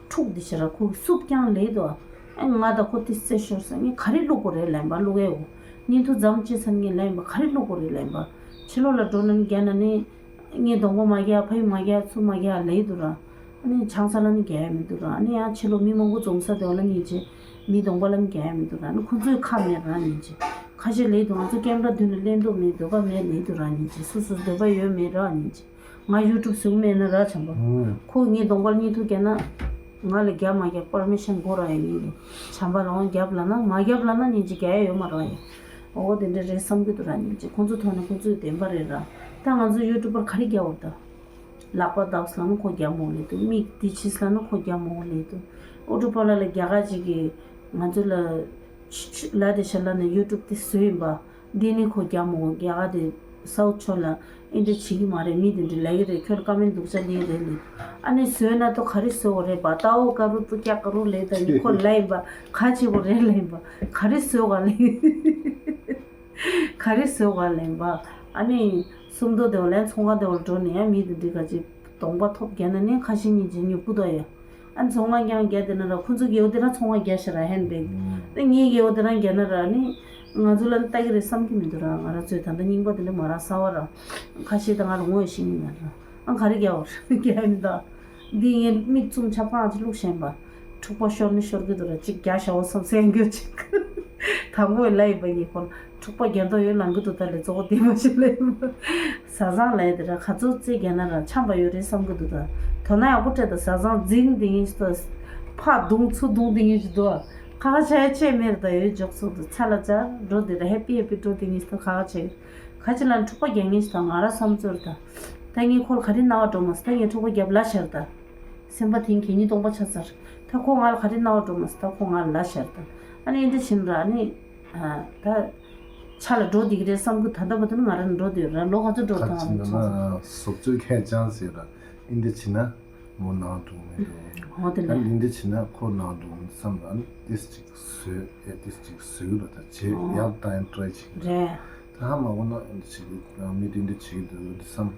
འཁྲུག་འདི་ཤི་ར་ཁོ་གི་སུབ་ཀྱང་ལེ་འདུག་ཨ་ང་ད་ཁོ་དེ་རྩེ་ཤོར་ས་ངས་ག་རེ་བླུག་དགོས་རེད་ལན་པ་བླུག་ཡས་འོ། གཉིད་ཐུག་འཛམ་ཅི་ས་ངས་ལན་པ་ག་རེ་བླུག་དགོས་རེད་ལན་པ། ཕྱི་ལོགས་ལ་འགྲོ་ན་ནི་རྒྱ་ན་ནི། ངས་གདོང་པ་མ་རྒྱག་ཕ་ཡུལ་མ་རྒྱག་ཚུར་མ་རྒྱག་ལེ་འདུག་ར། ཨ་ནི་ཆང་ས་ལ་ནི་རྒྱག་ཡ་མི་འདུག་ར། ཨ་ནི་ཡང་ཕྱི་ལོགས་མི་མང་པོ་འཛོམས་ས་དེ་བ་ལ་ཉིན་བྱེད། མི་གདོང་པ་ལ་ནི་རྒྱག་ཡ་མི་འདུག་ར། ཨ་ནི་ཁོ་ཚོའི་ཁ་མེད་ར་ཉིན་བྱེད། ཁ་ཤས་ལེ་འདུག་ང་ཚོ་ཀེམ་ར་མདུན་ལ་གླེང་འདོད་མེད་འདོད་པ་མེད་ལེ་འདུག་ར་ཉིན་བྱེད། སོ་སོ་འདོད་པ་ཡོད་མེད་ར་ཉིན་བྱེད། ང་ཡུ་ཊུབ་བཟུང་མེད་ན་ར་བྱམས་པ། ཁོ་ངའི་གདོང་པ་ལ་གཉིད་ཐུག་རྒྱག་ན། ང་ལ་རྒྱག་མ་རྒྱག་པར་མི་ཤན་དགོས་ར་ཡ་ཡིན་ལེ། བྱམས་པ་ལ་འོང་རྒྱབ་ལ་ན་མ་རྒྱབ་ལ་ན་ཉིན་བྱེད་རྒྱག་ཡ་ཡོད་མ་ར་ཡ། འོ་དེ་འདྲ་རེད་བསམ་གི་འདུག་ར་ཉིན་བྱེད་ཁོ་ཚོ་ཐོག་ནས་ཁོ་ཚོའི་བདེན་པ་རེད་ར། ད་ང་ཚོ་ཡུ་ཊུབ་པར་ག་རེ་རྒྱག་འོ་ད། ལག་པ་བརྡབས་ལ་ནི་ཁོ་རྒྱ་མོ་ལེ་དུ་མིག་འདི་ཕྱིས་ལ་ནི་ཁོ་རྒྱ་མོ་ལེ་དུ། ཨོ་ཀྲུ་པ་ལ་ལ་རྒྱ་གར་ཅིག་གིས་ང་ཚོ་ལ་ཆུ་ཆུ་ལ་དེ་ཤ་ལ་ནི་ཡུ་ཊུབ་དེ་བཟོས་ཡིན་པ། འདི་ནི་ཁོ་རྒྱ་མོ་རྒྱ་གར་དེ་སའུ་ཐ་ཕྱོགས་ལ་ཨིན་དྲ་བྱེད་ཀྱི་མ་རེད། མི་དེ་འདྲ་ལས་ཀྱི་རེད། ཁྱོད་ཀ་མེན་འདུག་ཆ་ལེ་རེད་ལེ། ཨ་ནི་བཟོས་ན་ཏོ་ག་རེ་བཟོ་བ་རེད་པ། ཏའོ་ཀ་རུ་ཏུ་ཀྱག་ཀ་རུ་ལེ་ད་ནི་ཁོ་ལ་ཡིན་པ་ག་ཆེ་བོ་རེད་ལ་ཡིན་པ་ག་རེ་བཟོ་ག་ལེ། ག་རེ་བཟོས་ག་ལེན་པ། ཨ་ནི་སུམ་མདོ་དེ་བ་ལན་ཚོང་ཁང་དེ་བ་འགྲོ་ནས་ཡང་མི་དེ་འདི་ག་ཅིག་གདོང་པ་ཐོབ་རྒྱ་ན་ནི་ཁ་ཤས་ཉིན་རྗེས་ཉོ་བུ་དོ་ཡ། ཨ་ནི་ཚོང་ཁང་རྐྱང་རྒྱ་དེ་ན་ར་ཁོ་ཚོ་རྒྱལ་བོ་དེ་རང་ཚོང་ཁང་རྒྱ་ཤ་ར་ཧན་བེག་དེ་ངའི་རྒྱལ་བོ་དེ་རང་རྒྱ་ན་ར་ནི་ང་ཚོ་ལ་ལྟ་གི་རེད་བསམ་གི་མི་འདུག་ར། ང་ར་ཚོས་ད་ལྟ་རྙིང་པ་དེ་འདྲ་མ་ར་གསར་བ་ར་ཁ་ཤས་ད་ང་ལ་ངོ་ཤེས་ནི་མ་ར་ཨ་ག་རེ་རྒྱ་བ་ར་རྒྱ་ཡ་མི་འདུག་འདི་ངས་མིག་བཙུམ་ཆ་ཕང་ཅི་བླུགས་ཤེས་པ། འཁྲུག་པ་ཤོར་ནི་ཤོར་གི་འདུག་ར་གཅིག་རྒྱ་ཞའོ་སམ་སེང་གྱོད་ཅིག་དང་པོའི་ལ་ཡི་པ་ཡི་ཁོ་འཁྲུག་པ་རྒྱ་མདོག་ཡོད་ལང་གི་འདུག་ད་ལས་གཙོ་བོ་དེ་མ་ཤེས་ལ་ཡི་པ། ཟ་ཟང་ལ་ཡི་དེ་ར་ག་ཚོད་རྩེ་རྒྱ་ན་ར་འཆམ་པ་ཡོད་རེད་བསམ་གི་འདུག་ད་དོ་ན་ཡག་པོ་སྤྲད་ད་ཟ་ཟང་འཛིང་དེ་ངེས་ཤི་ད་ཕ་རྡུང་ཚུ་རྡུང་དེ་ངེས་ཤི་འདུག་ཁ་ཁ་ཆེ་ཆེ་མེར་ད་ཡོད་འཇོག་ཚོགས་འདུག་ཚ་ལ་ཅར་འགྲོ་དེ་ར་ཧེ་པི་ཧེ་པི་འགྲོ་དེ་ངེས་ཤི་ད་ཁ་ཁ་ཆེ། ཁ་ཅིག་ལ་འཁྲུག་པ་རྒྱག་ངེས་ཤི་ད་ང་ར་བསམ་ཚོར་ད། ད་ངས་ཁོ་ལ་ག་རེ་རྣ་བ་འགྲོ་མ་སི་ད་ངས་འཁྲུག་པ་རྒྱབ་ལ་ཤར་ད། སེམས་པ་དེང་གད་སྙིགས་སྟོང་པ་ཆགས་ཚར། ད་ཁོ་ང་ལ་ག་རེ་རྣ་བ་འགྲོ་མ་སི་ད་ཁོ་ང་ལ་ལ་ཤར་ད། ཨ་ནི་ཨིན་དྲ་ཕྱིན་ར་ཨ་ནི། ད། ཆ་ལ་འགྲོ་བསྡད་ཀྱི་རེད་བསམ་གི་ད་ལྟ་བར་དུ་ནི་ང་རང་འགྲོ་བསྡད་ཡོད་ར་ལོ་ག་ཚོད་འགྲོ་ཁ་ཐང་ཅིག་ན་ན་ཟོག་བཅོས་ཁས་བྱང་ཟེར་ར་ཨིན་དྲ་ཕྱིན་ན། མོ་ནང་འགྲོ་མི་འགྲོ། འོ་དེ་ད་ལས། འདི་འདྲ་བྱས་ན་ཁོ་ནང་འགྲོ་བསམ་ལ་ཨ་ནི་ཏིས་ཅིག་བཟོས་ཨེ་ཏིས་ཅིག་བཟོས་ལ་ད་བྱས་ཨོ། ཡག་ད་ཡང་ཊ་རའི་བྱེད་ཀྱི་རེད། ད་ཧ་མ་གོ་ན་ཨ་ནི་བྱེད་ཀྱི་མི་འདི་འདྲ་བྱེད་ཀྱི་འདུག་འདི་བསམ།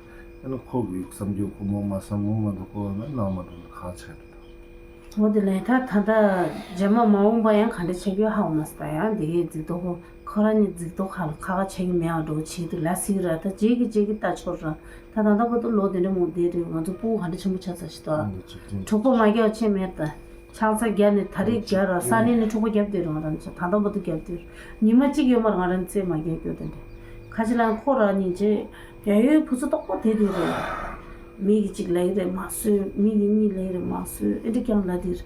ཨ་ནི་ཁོ་གི་བསམ་རྒྱུ་ཁོ་མོ་མ་བསམ་མོ་མ་འདུག་ཁོ་ན་ནང་མ་འགྲོ་ན་གང་བྱས་འདུག་ད། འོ་དེ་ལས་ད་ད་ལྟ་རྗེས་མ་མ་འོངས་པ་ཡང་ག་འདྲ་བྱེད་རྒྱུ་ཧ་གོ་མ་སོང་ད་ཡང་འདི་གའི་རྫིག་མདོག་ཁོ་ཁོ་རང་ཉིད་རྫིག་མདོག་ཁ་ལ་ཁ་ཁ་བྱེད་ཀྱི་མེད་པ་འགྲོ་བྱེད་དུ་ལ་སིག་ར་ད་རྗེས་ཀྱི་རྗེས་ཀྱི་ལྟ་ཆོག་ར། ད་ད་ལྟ་བར་དུ་ལོ་དེ་འདྲ་མོ་བསྡད་རེད། ང་ཚོ་སྤུ་གུ་ག་འདྲ་ཆེན་པོ་ཆགས་ཚར་ཤི་ད། འགྲིག་པ་མ་རྒྱག་ཆེ་མེད་ད། ཆང་ས་རྒྱག་ནས་ད་རེས་རྒྱག་ར་ས་གནས་ནས་འཁྲུག་པ་རྒྱབ་བསྡད་རེད། ང་རང་ཚོ་ད་ལྟ་བར་དུ་རྒྱབ་བསྡད་རེད། ཉི་མ་གཅིག་ཡོད་མ་རེད་ང་རང་རྩེད་མ་རྒྱག་རྒྱུ་དེ་འདྲ། ཁ་ཅིག་ལ་ཁོ་རང་ཉིན་རྗེས་ཡ་ཡོའི་བུ་ཚོ་རྟོག་པ་དེ་དུས་རེད། མི་གི་གཅིག་ལབ་ཀྱི་རེད་མ་བཟོས། མི་གི་གཉིས་ལབ་ཀྱི་རེད་མ་བཟོས། ཨེ་འདྲ་རྐྱང་ལབ་དེ་རེད།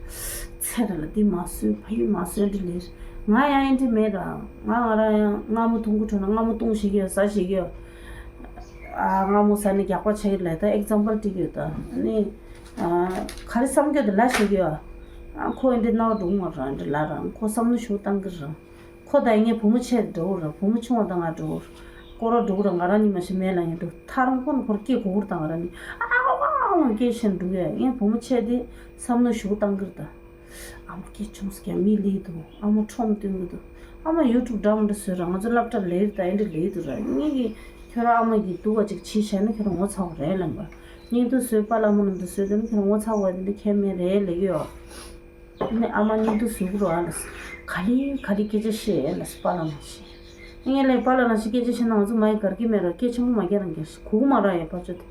ཚེ་ར་ལ་འདི་མ་བཟོས། ཕ་ཡུལ་མ་བཟོས་འདི་ལས་ང་ཡང་ཨེ་འདྲ་མེད་ར། ང་ང་རང་ཡང་སྔ་མོ་འཐུང་གི་འགྲོ་ན་སྔ་མོ་བཏུང་ཤེས་ཀྱི་ཡོད་ཟ་ཤེས་ཀྱི་ཡོད། ཨ་སྔ་མོ་ཟ་ནས་རྒྱག་པ་བྱེད་ཀྱི་ལས་ད་ཨེག་ཛམ་པལ་སྤྲད་ཀྱི་ཡོད་ད། ཨ་ནི་ཨ་ག་རེ་བསམ་རྒྱུ་དེ་ལབ་ཤེས་ཀྱི་ཡོད། ཨ་ཁོ་ཨེ་འདྲ་སྣང་བ་འགྲོ་གི་མ་རེད་ཨེ་འདྲ་ལབ་ར་ཁོ་བསམ་བློ་ཞུ་བཏང་གི་ར། ཁོ་དང་ངའི་བུ་མོ་ཆེ་འགྲོ་ར་བུ་མོ་ཆུང་བ་དང་ང་འགྲོ་ར། སྐོར་ར་འགྲོ་ར་ང་རང་ཉིད་མ་ཤི་མེད་ལ་ངས་འགྲོ་ཐ་རང་ཁོ་ན་ཁོར་སྐད་གོ་གུར་དང་ང་རང་ཉིད་ཨ་ཨ་ཨ་ཨ་སྐད་ཤེས་འགྲོ་ཡ་ངའི་བུ་མོ་ཆེ་དེ་བསམ་བློ་ཞུ་བཏང་གིར་ད། ཨ་མ་སྐད་ཆུང་སྐད་མི་ལི་འདུག་ཨ་མ་ཁྲོམ་སྟོན་གི་འདུག་ཨ་མ་ཡུ་ཊུབ་འདྲ་མི་འདྲ་བཟོས་ར་ང་ཚོ་སློབ་གྲྭ་ལེར་ད་ཨེ་འདྲ་ལེ་འདུག་ར་ངེད་ཀྱི་ཁྱོད་རང་ཨ་མ་གི་འདུག་བ་ཅིག་བྱེད་བྱས་ན་ཁྱོད་རང་ངོ་ཚ་བ་རེད་ལབ་པ། ངས་འདུག་བཟོས་པ་ལ་མོ་ན་འདུག་བཟོས་དེ་ནི་ཁྱོད་རང་ངོ་ཚ་བ་དེ་འདྲ་ཁྱད་མེད་རེད་ལབ་ཀྱི་ཡོད། ནས་ཨ་མ་གཉིད་དུ་ཟུག་རོགས་ཨ་ལ། ག་ལེ་ག་ལེ་སྐད་ཆ་བཤད་ཨ་ལ་པཱ་ལགས་ནང་བཞིན། ངས་ལས་པཱ་ལགས་ནང་བཞིན་སྐད་ཆ་བཤད་ན་ང་ཚོ་མ་ཡི་གར་གྱི་མེད་ར་སྐད་ཆེན་པོ་མ་རྒྱག་རང་རྒྱག་ཤི་གུག་མ་ར་ཡ་པ་ཅོ་དེ།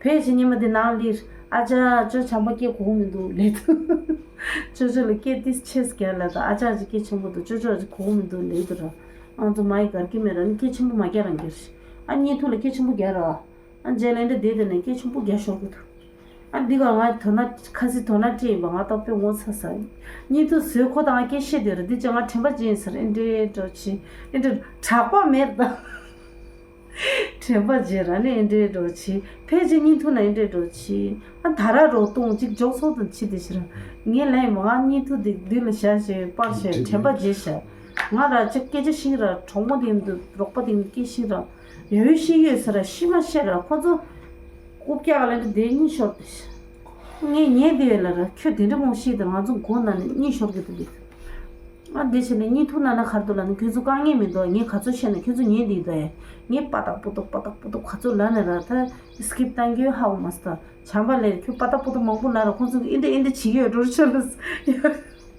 ཕལ་ཆེར་ཉི་མ་དེ་ནང་ལིར་ཨ་ཅག་ཅོ་བྱམས་པ་སྐད་གུག་མི་འདུག་ལས་དུ། ཅོ་ཅོ་ལ་སྐད་ཏིས་ཆེས་རྒྱག་ལ་དང་ཨ་ཅག་ཅིག་སྐད་ཆེན་པོ་འདུག་ཅོ་ཅོ་ཅིག་གུག་མི་འདུག་ལས་དུ་ར། ང་ཚོ་མ་ཡི་གར་གྱི་མེད་ར་ནི་སྐད་ཆེན་པོ་མ་རྒྱག་རང་རྒྱག་ཤི། ཨ་གཉིད་ཐུག་ལ་སྐད་ཆེན་པོ་རྒྱག་ར། ཨ་རྗེས་ལ་འདི་བསྡད་དེ་ནས་སྐད་ཆེན་པོ་རྒྱག་ཤོར་གི་འདུག་ཨ་འདི་ག་ང་དོ་ན་ཁ་སི་དོ་ན་སྤྲད་ཡིན་པ་ང་ཏོག་པའི་ངོ་ཚ་ས་ཡིན། གཉིད་དུ་བཟོས་ཁོ་དང་སྐད་བཤད་དེ་ར་འདི་ཅི་ང་དྲན་པ་ཅི་ཡིན་ཟེར་ཨེ་འདྲེ་འགྲོ་ཆི་ཨེ་འདྲེ་དྲག་པ་མེད་ད། དྲན་པ་བརྗེད་ར་ནི་ཨེ་འདྲེ་འགྲོ་ཆི་ཕལ་ཆེར་གཉིད་ཐུག་ན་ཨེ་འདྲེ་འགྲོ་ཆི་ཨ་ད་ར་རོ་གཏོང་ཅིག་འཇོག་ཚོགས་དང་ཆི་དེ་ཤི་ར་ངས་ལན་མ་ང་གཉིད་ཐུག་དེ་འདི་ལ་བཞག་བྱས་པར་བྱས་དྲན་པ་བརྗེད་བྱས་ང་ར་ཅིག་སྐད་ཆ་ཤིག་ར་གྲོགས་མོ་དེ་འདུག་རོགས་པ་དེ་འདུག་སྐད་ཤིག་ར། ཡོད་ཤེས་ཡོད་ཟེར་ར་ཤི་མ་ཤེས་ར་ཁོ་ཚོ། རྐུབ་བཀྱག་ལ་འདི་དེ་གཉིད་ཤོར་ཏེ་ཤི། ངས་ཉན་དེ་ཡོད་ལ་ར་ཁྱོད་དེ་འདྲ་མོ་ཤེས་དེ་ང་ཚོ་མགོ་ན་ནས་གཉིད་ཤོར་གི་འདུག་ལེ། ང་དེ་བྱས་ནས་གཉིད་ཐུག་ན་ན་ཁར་དུ་ལ་ནི་ཁྱོད་ཚོ་དཀའ་ངལ་མི་འདུག་ངས་ག་ཚོད་བཤད་ན་ཁྱོད་ཚོ་ཉན་དེ་ཡོད་ད་ཡ། ངས་པ་ཏག་པོ་ཏོག་པ་ཏག་པོ་ཏོག་ག་ཚོད་ལ་ནས་ར་ད་སི་ཀིབ་བཏང་གི་ཡོད་ཧ་གོ་མ་སོང་ད་བྱམས་པ་ལས་ཁྱོད་པ་ཏག་པོ་ཏོག་མང་པོ་ལ་ར་ཁོང་ཚོ་གི་ཨེ་འདྲ་ཨེ་འདྲ་བྱེད་ཀྱི་ཡོད་འགྲོ་ཤ་ལ།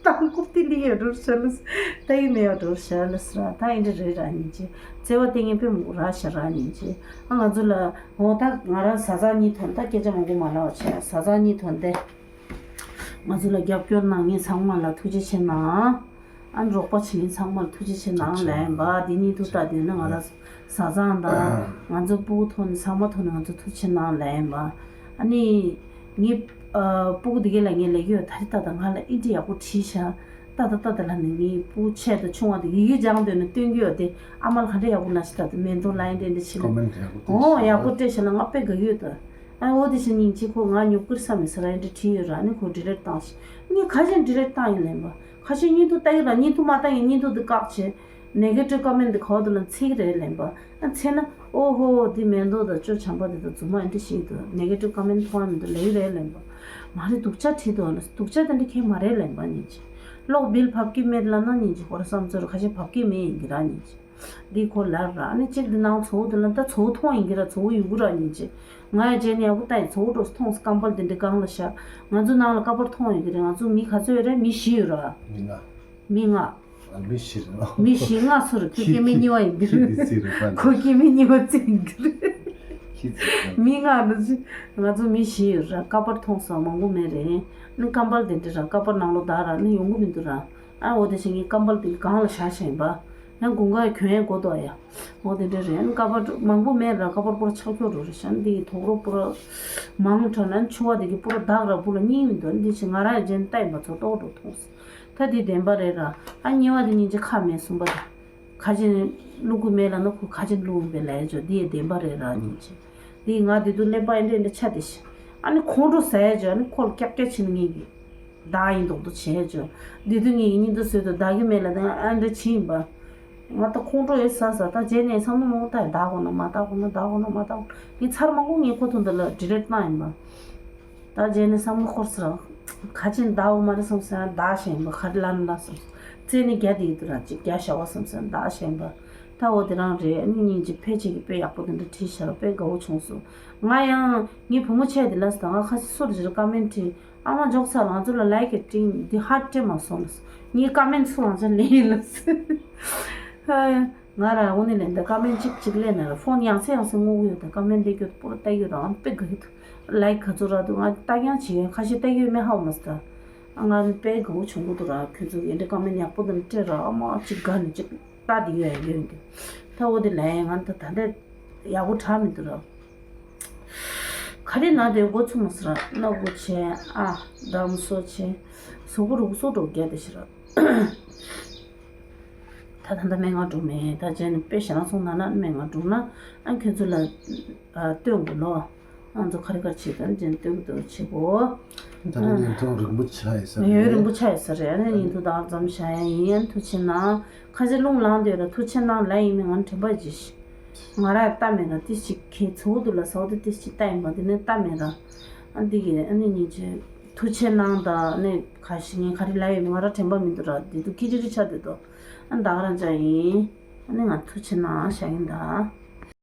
ཏང་ཀུབ་ཏི་ལི་ཡོད་འགྲོ་ཤ་ལ་ལྟ་ཡི་མེད་ཡོད་འགྲོ་ཤ་ལ་སི་ར་ད་ཨེ་འདྲ་རེད་ར་ཉིན་ཅི་བརྩེ་བ་ཏིང་ངེ་དཔེ་མོ་ར་ཤ་ར་ཉིན་ཅི་ཨ་ང་ཚོ་ལ་འོ་ད་ང་ར་བཟའ་ཚང་གཉིས་ཐོན་ད་སྐད་ཆ་མང་པོ་མ་ལབ་བྱས་བཟའ་ཚང་གཉིས་ཐོན་ཏེ་ང་ཚོ་ལ་རྒྱབ་སྐྱོར་གནང་མཁན་ཚང་མ་ལ་ཐུགས་རྗེ་ཆེ་གནང་། ཨ་ནི་རོགས་པ་བྱེད་མཁན་ཚང་མར་ཐུགས་རྗེ་ཆེ་གནང་ལབ་ཡིན་པ། འདི་གཉིས་ཐུགས་ལྟ་དུས་ནི་ང་རང་བཟའ་ཚང་དང་ང་ཚོ་སྤུ་གུ་ཐོག་ནས་ཚང་མ་ཐོག་ནས་ང་ཚོ་ཐུགས་རྗེ་ཆེ་གནང་ལབ་ཡིན་པ། ཨ་ནི་ངའི་ཨ་སྤུ་གུ་འདི་ག་ལ་ངས་ལབ་ཀྱི་ཡོད། ད་རེས་ཏག་ཏག་ང་ལ་ཨི་འདྲ་ཡག་པོ་བྲིས་ཤག་ཏག་ཏག་ཏག་ཏག་ལབ་ནས་ངའི་སྤུ་གུ་ཆེ་དང་ཆུང་བ་དེ་ཡི་གེ་སྦྱངས་འདོད་ནས་སྟོན་གྱི་ཡོད་དེ་ཨ་མ་ལ་ག་འདྲ་ཡག་པོ་ན་ཞིག་ཏག་ཏག་མེ་ཏོག་ལ་ཨི་འདྲ་འདྲ་བྱས་ནས་ཀོ་མེན་ཊི་ཡག་པོ་བྲིས་ཨོ་ཤག་ཡག་པོ་བྲིས་ཤག་ལ་ང་དཔེ་དགའ་གི་ཡོད་ད། ཨ་འོ་དེ་བཞིན་སྙིང་རྗེ་ཁོ་ང་ཉོབ་ཀིར་ས་མེད་ས་ར་ཨེ་འདྲ་བྲིས་ཡོད་ར་ནི་ཁོ་ཌི་ལིཊ་བཏང་ཞིག་ངས་ཁ་ཤས་ཌི་ལིཊ་བཏང་ཡིན་ལན་པ། ཁ་ཤས་སྙིང་ཐུག་ལྟ་གི་ར་སྙིང་ཐུག་མ་ལྟ་ཡིན་སྙིང་ཐུག་འདི་བཀག་བྱས། ནེ་གེ་ཊིབ་ཀོ་མེན་ཊི་འདི་ག་བ་དུ་ལ་འཚིག་རེད་ལན་པ། ཨ་འཚེ་ན་ཨོ་ཧོ་འདི་མེ་ཏོག་དང་ཅོ་བྱམས་པ་འདི་དང་རྫུན་མ་ཨེ་འདྲ་ཞིག་འདུག་ནེ་གེ་ཊིབ་ཀོ་མེན་ཊི་མཐོང་ཡ་མི་འདུག་ལེའུ་རེད་ལན་པ། མ་རེད་སྡུག་ཅག་བྲིས་འདུག་ཨ་ན་སྡུག་ཅག་དེ་འདྲ་ཁྱད་མ་རེད་ལན་པ་སྙིང་རྗེ། གློག་བིལ་ཕབ་ཀྱི་མེད་ལབ་ན་སྙིང་རྗེ་ཁོ་ར་བསམ་ཚོར་ཁ་ཤས་ཕབ་ཀྱི་མེད་ཡིན་གི་ར་སྙིང་རྗེ། འདི་ཁོ་ལར་ར་ཨ་ནི་གཅིག་འདི་ནང་ཚོ་བོ་འདི་ལ་ད་ཚོ་བོ་མཐོང་ཡིན་གི་ར་ཚོ་བོ་ཡུ་གུ་ར་ཉིན་ཅི། ང་ཡ་རྗེས་ནས་ཡག་པོ་ལྟ་ཡིན་ཚོ་བོ་འགྲོ་མཐོང་སྐམ་པར་འདི་འདྲི་གང་ལ་ཤག་ང་ཚོ་ནང་ལ་ཀ་པར་མཐོང་ཡོད་གི་རེད། ང་ཚོ་མི་ག་ཚོད་ཡོད་རེད། མི་བཞི་ཡོད་ར། མི་ལྔ། མི་ལྔ། ཨ་མི་བཞི་རེད། མི་བཞི་ལྔ་ཚོ་རེད། ཁྱོད་སྐྱེ་དམན་གཉིས་པ་ཡིན་གི་ཁྱོད་འདི་རེད་ཚིག་རེད་པ། ཁོ་སྐྱེ་དམན་གཉིས་པ་ཚིག་ཡིན་གི་རེད། ཁྱོད་ཚིག་རེད། མི་ལྔ་ནི་ང་ཚོ་མི་བཞི་ཡོད་ར། ཀ་པར་མཐོང་སོང་མང་པོ་མེད་རེད། ནི་སྐམ་པར་དེ་འདྲི་ར་ཀ་པར་ནང་ལོ་ད་ར་ནི་ཡོང་གི་མི་འདུག་ར། ཨ་འོ་དེ་བཞིན་ངའི་སྐམ་པར་དེ་གང་ལ་བཞག་བཞིན་པ། ཡང་དགུན་ཁ་གྱོན་ཡས་དགོས་དོ་ཡ། འོ་དེ་འདྲ་རེད། ཨ་ནི་ཀ་པར་མང་པོ་མེད་ར་ཀ་པར་པོ་ར་ཆག་ཁྱོ་རུ་རེད་ཤ་འདི་ཡི་དོག་རོ་པོ་ར། མང་དྲགས་ན་ཆུ་བ་དེ་གི་པོ་ར་དག་ར་པོ་ལ་གཉིས་མི་འདུག་འདི་ཕྱི་ང་རང་ཡི་རྗེན་ལྟ་ཡིན་པ་ཚོ་ཏོག་རུ་མཐོང་སོང་། ད་འདི་བདེན་པ་རེད་ར། ཨ་གཉིས་པ་དེ་གཉིས་ཀྱི་ཁ་མེད་གསུམ་པ་དེ། ཁ་ཆེན་བླུག་གི་མེད་ལ་ན་ཁོ་ཁ་ཆེན་བླུག་ཡིན་པའི་ལས་ཅོ་འདི་ཡི་བདེན་པ་རེད་ར་གཉིས་ཀྱི། འདི་ང་འདི་དུ་ཀླད་པ་ཨེ་འདྲ་ཨེ་འདྲ་ཆ་དེ་ཤི། ཨ་ནི་ཁོང་ཁྲོ་ཟ་ཡ་ཅོ་ཨ་ནི་ཁོ་ལ་ཀྱག་ཀྱག་ཕྱིན་ངེས་ཀྱི། བདག་ཡིན་མདོག་མདོག་བྱས་ཅོ། འདི་དུས་ངེས་ཀྱི་གཉིད་དུ་བཟོས་དུ་བདག་གི་མེད་ལ་ད་ཨ་འདྲ་ཕྱིན་ཡིན་པ། ང་ད་ཁོང་ཁྲོ་ཡོད་ཟ་ཟ་ད་རྗེས་ནས་བསམ་བློ་མང་པོ་བཏང་ཡ་བདག་གོ་ན་མ་བདག་གོ་ན་བདག་གོ་ན་མ་བདག་གོ་ན་ངས་ཚར་མང་པོ་ངས་ཁོ་ཐུང་དུ་ལ་ཌི་ལེཊ་བཏང་ཡིན་པ། ད་རྗེས་ནས་བསམ་བློ་འཁོར་སོང་། ཁ་ཆེམས་བདའ་འོ་མ་རེད་བསམ་སོང་། བདའ་ཤེས་པ་ག་རེ་ལབ་ན་བསམ་སོང་། རྩེ་ནས་རྒྱ་དེ་ཡིན་དུས་ར་ཅིག་རྒྱ་བཞག་པ་བསམ་སོང་། བདའ་ཤེས་པ་ད་འོ་དེ་རང་རེད། ཨ་ནི་སྙིང་རྗེ། ཕལ་ཆེར་གྱིས་དཔེ་ཡག་པོ་དེ་འདྲ་བྲིས་ཤག་དཔེ་དགའ་བོ་བྱུང་སོང་། ང་ཡང་ངའི་བུ་མོ་ཆེ་དེ་ལ་ཟེར། ད་ང་ཁ་སང་སུ་རེ་རེ་ཀ་མེན་བྲིས། ཨ་མ་འཇོག་ཚར། ང་ཚོ་ལ་ལའིག་གི་སྤྲིན་འདི་ཧར་སྤྲད་མ་སོང་། ངའི་ཀ་མེན་སུ་རང་ཅག་ལེན་ཡིན་ལ་ཟེར། ང་རང་འོ་ནི་ལེན་ད་ཀ་མེན་གཅིག་གཅིག་ལེན་ན་ར་ཕོན་ཡང་སེ་ཡང་སེ་སྔོག་གི་ཡོད། ད་ཀ་མེན་ལེན་རྒྱུ་པོ་ར་ལྟ་གི་ཡོད། ད་ཨང་དཔེ་དགའ་གི་འདུག་ལའིག་ག་ཚོད་རག་འདུག་ང་ལྟ་རྐྱང་བྱེད་ཡོད། ཁ་ཤས་ལྟ་གི་ཡོད་མེད་ཧ་གོ་མ་སོང་། ད་ང་དཔེ་དགའ་བོ་བྱུང་གི་འདུག་ར། ཁྱོད་ཚོ་གི་འདྲ་ཀ་མེན་ཡག་པོ་དེ་འདྲ་སྤྲད་ར། ཨ་མ་གཅིག་དགའ་ནས་གཅིག་ལྟ་དེ་ཡོད་ཡོད་འདུག་ད་འོ་དེ་ལ་ཡང་ང་ད་ད་ལྟ་ཡག་པོ་དྲག་མི་འདུག་ར། ག་རེ་ན་དེ་འགོ་ཚུགས་མ་སོང་ར། སྣ་སྒོ་ཆེ། ཨ་འདམ་སོ་ཆེ། གཟུགས་པོ་རུག་སོ་འགྲོ་རྒྱ་དེ་ཤི་ར། ད་ད་ད་སྨན་ཁང་འགྲོ་མེད། ད་རྗེས་ནས་དཔེ་ཞེ་དྲག་སོང་ན་ན་སྨན་ཁང་འགྲོ་ན། ཨ་ཁྱོད་ཚོ་ལ་ཨ་སྟོན་དགོས་ལོ། ང་ཚོ་ག་རེ་ག་རེ་བྱེད་དང་རྗེས་ནས་སྟོན་གི་འདུག་བྱེད་དགོས། ད་ནི་བརྙན་ཐུང་རིང་པོ་ཆགས་ཡོད་ས་ཡོད། རེད། རིང་པོ་ཆགས་ཡོད་ས་རེད། ཨ་ནི་བརྙན་ཐུང་ད་ག་ཙམ་བཞག་ཡ་ཡིན། ཐུགས་རྗེ་གནང་། ཁ་ཤས་རླུང་ལངས་བསྡད་ཡོད་ལ་ཐུགས་རྗེ་གནང་ལབ་ཡིན་མིན་ང་དྲན་པ་བརྗེད་ཤག་ང་རང་ལྟ་མེད་ར། ཏིས་ཅིག་ཁྱེད་ཚོ་འདུག་ལ་ཟ་བ་དེ་ཏིས་ཅིག་ལྟ་ཡིན་པ་དེ་ནས་ལྟ་མེད་ར། ཨ་འདི་གི་ཨ་ནི་ཉིན་གཅིག་ཐུགས་རྗེ་གནང་དང་ནི་ག་ཞིག་ངས་ག་རེ་ལབ་ཡོད་མེད་ང་རང་དྲན་པ་མི་འདུག་ར། འདི་འདུག་ཀི་ཅི་རི་ཆ་དེ་དོ། ཨ་ད་ག་རང་ཅག་ཡིན། ཨ་ནི་ང་ཐུགས་རྗེ་གནང་བཞག་ཡིན་ད།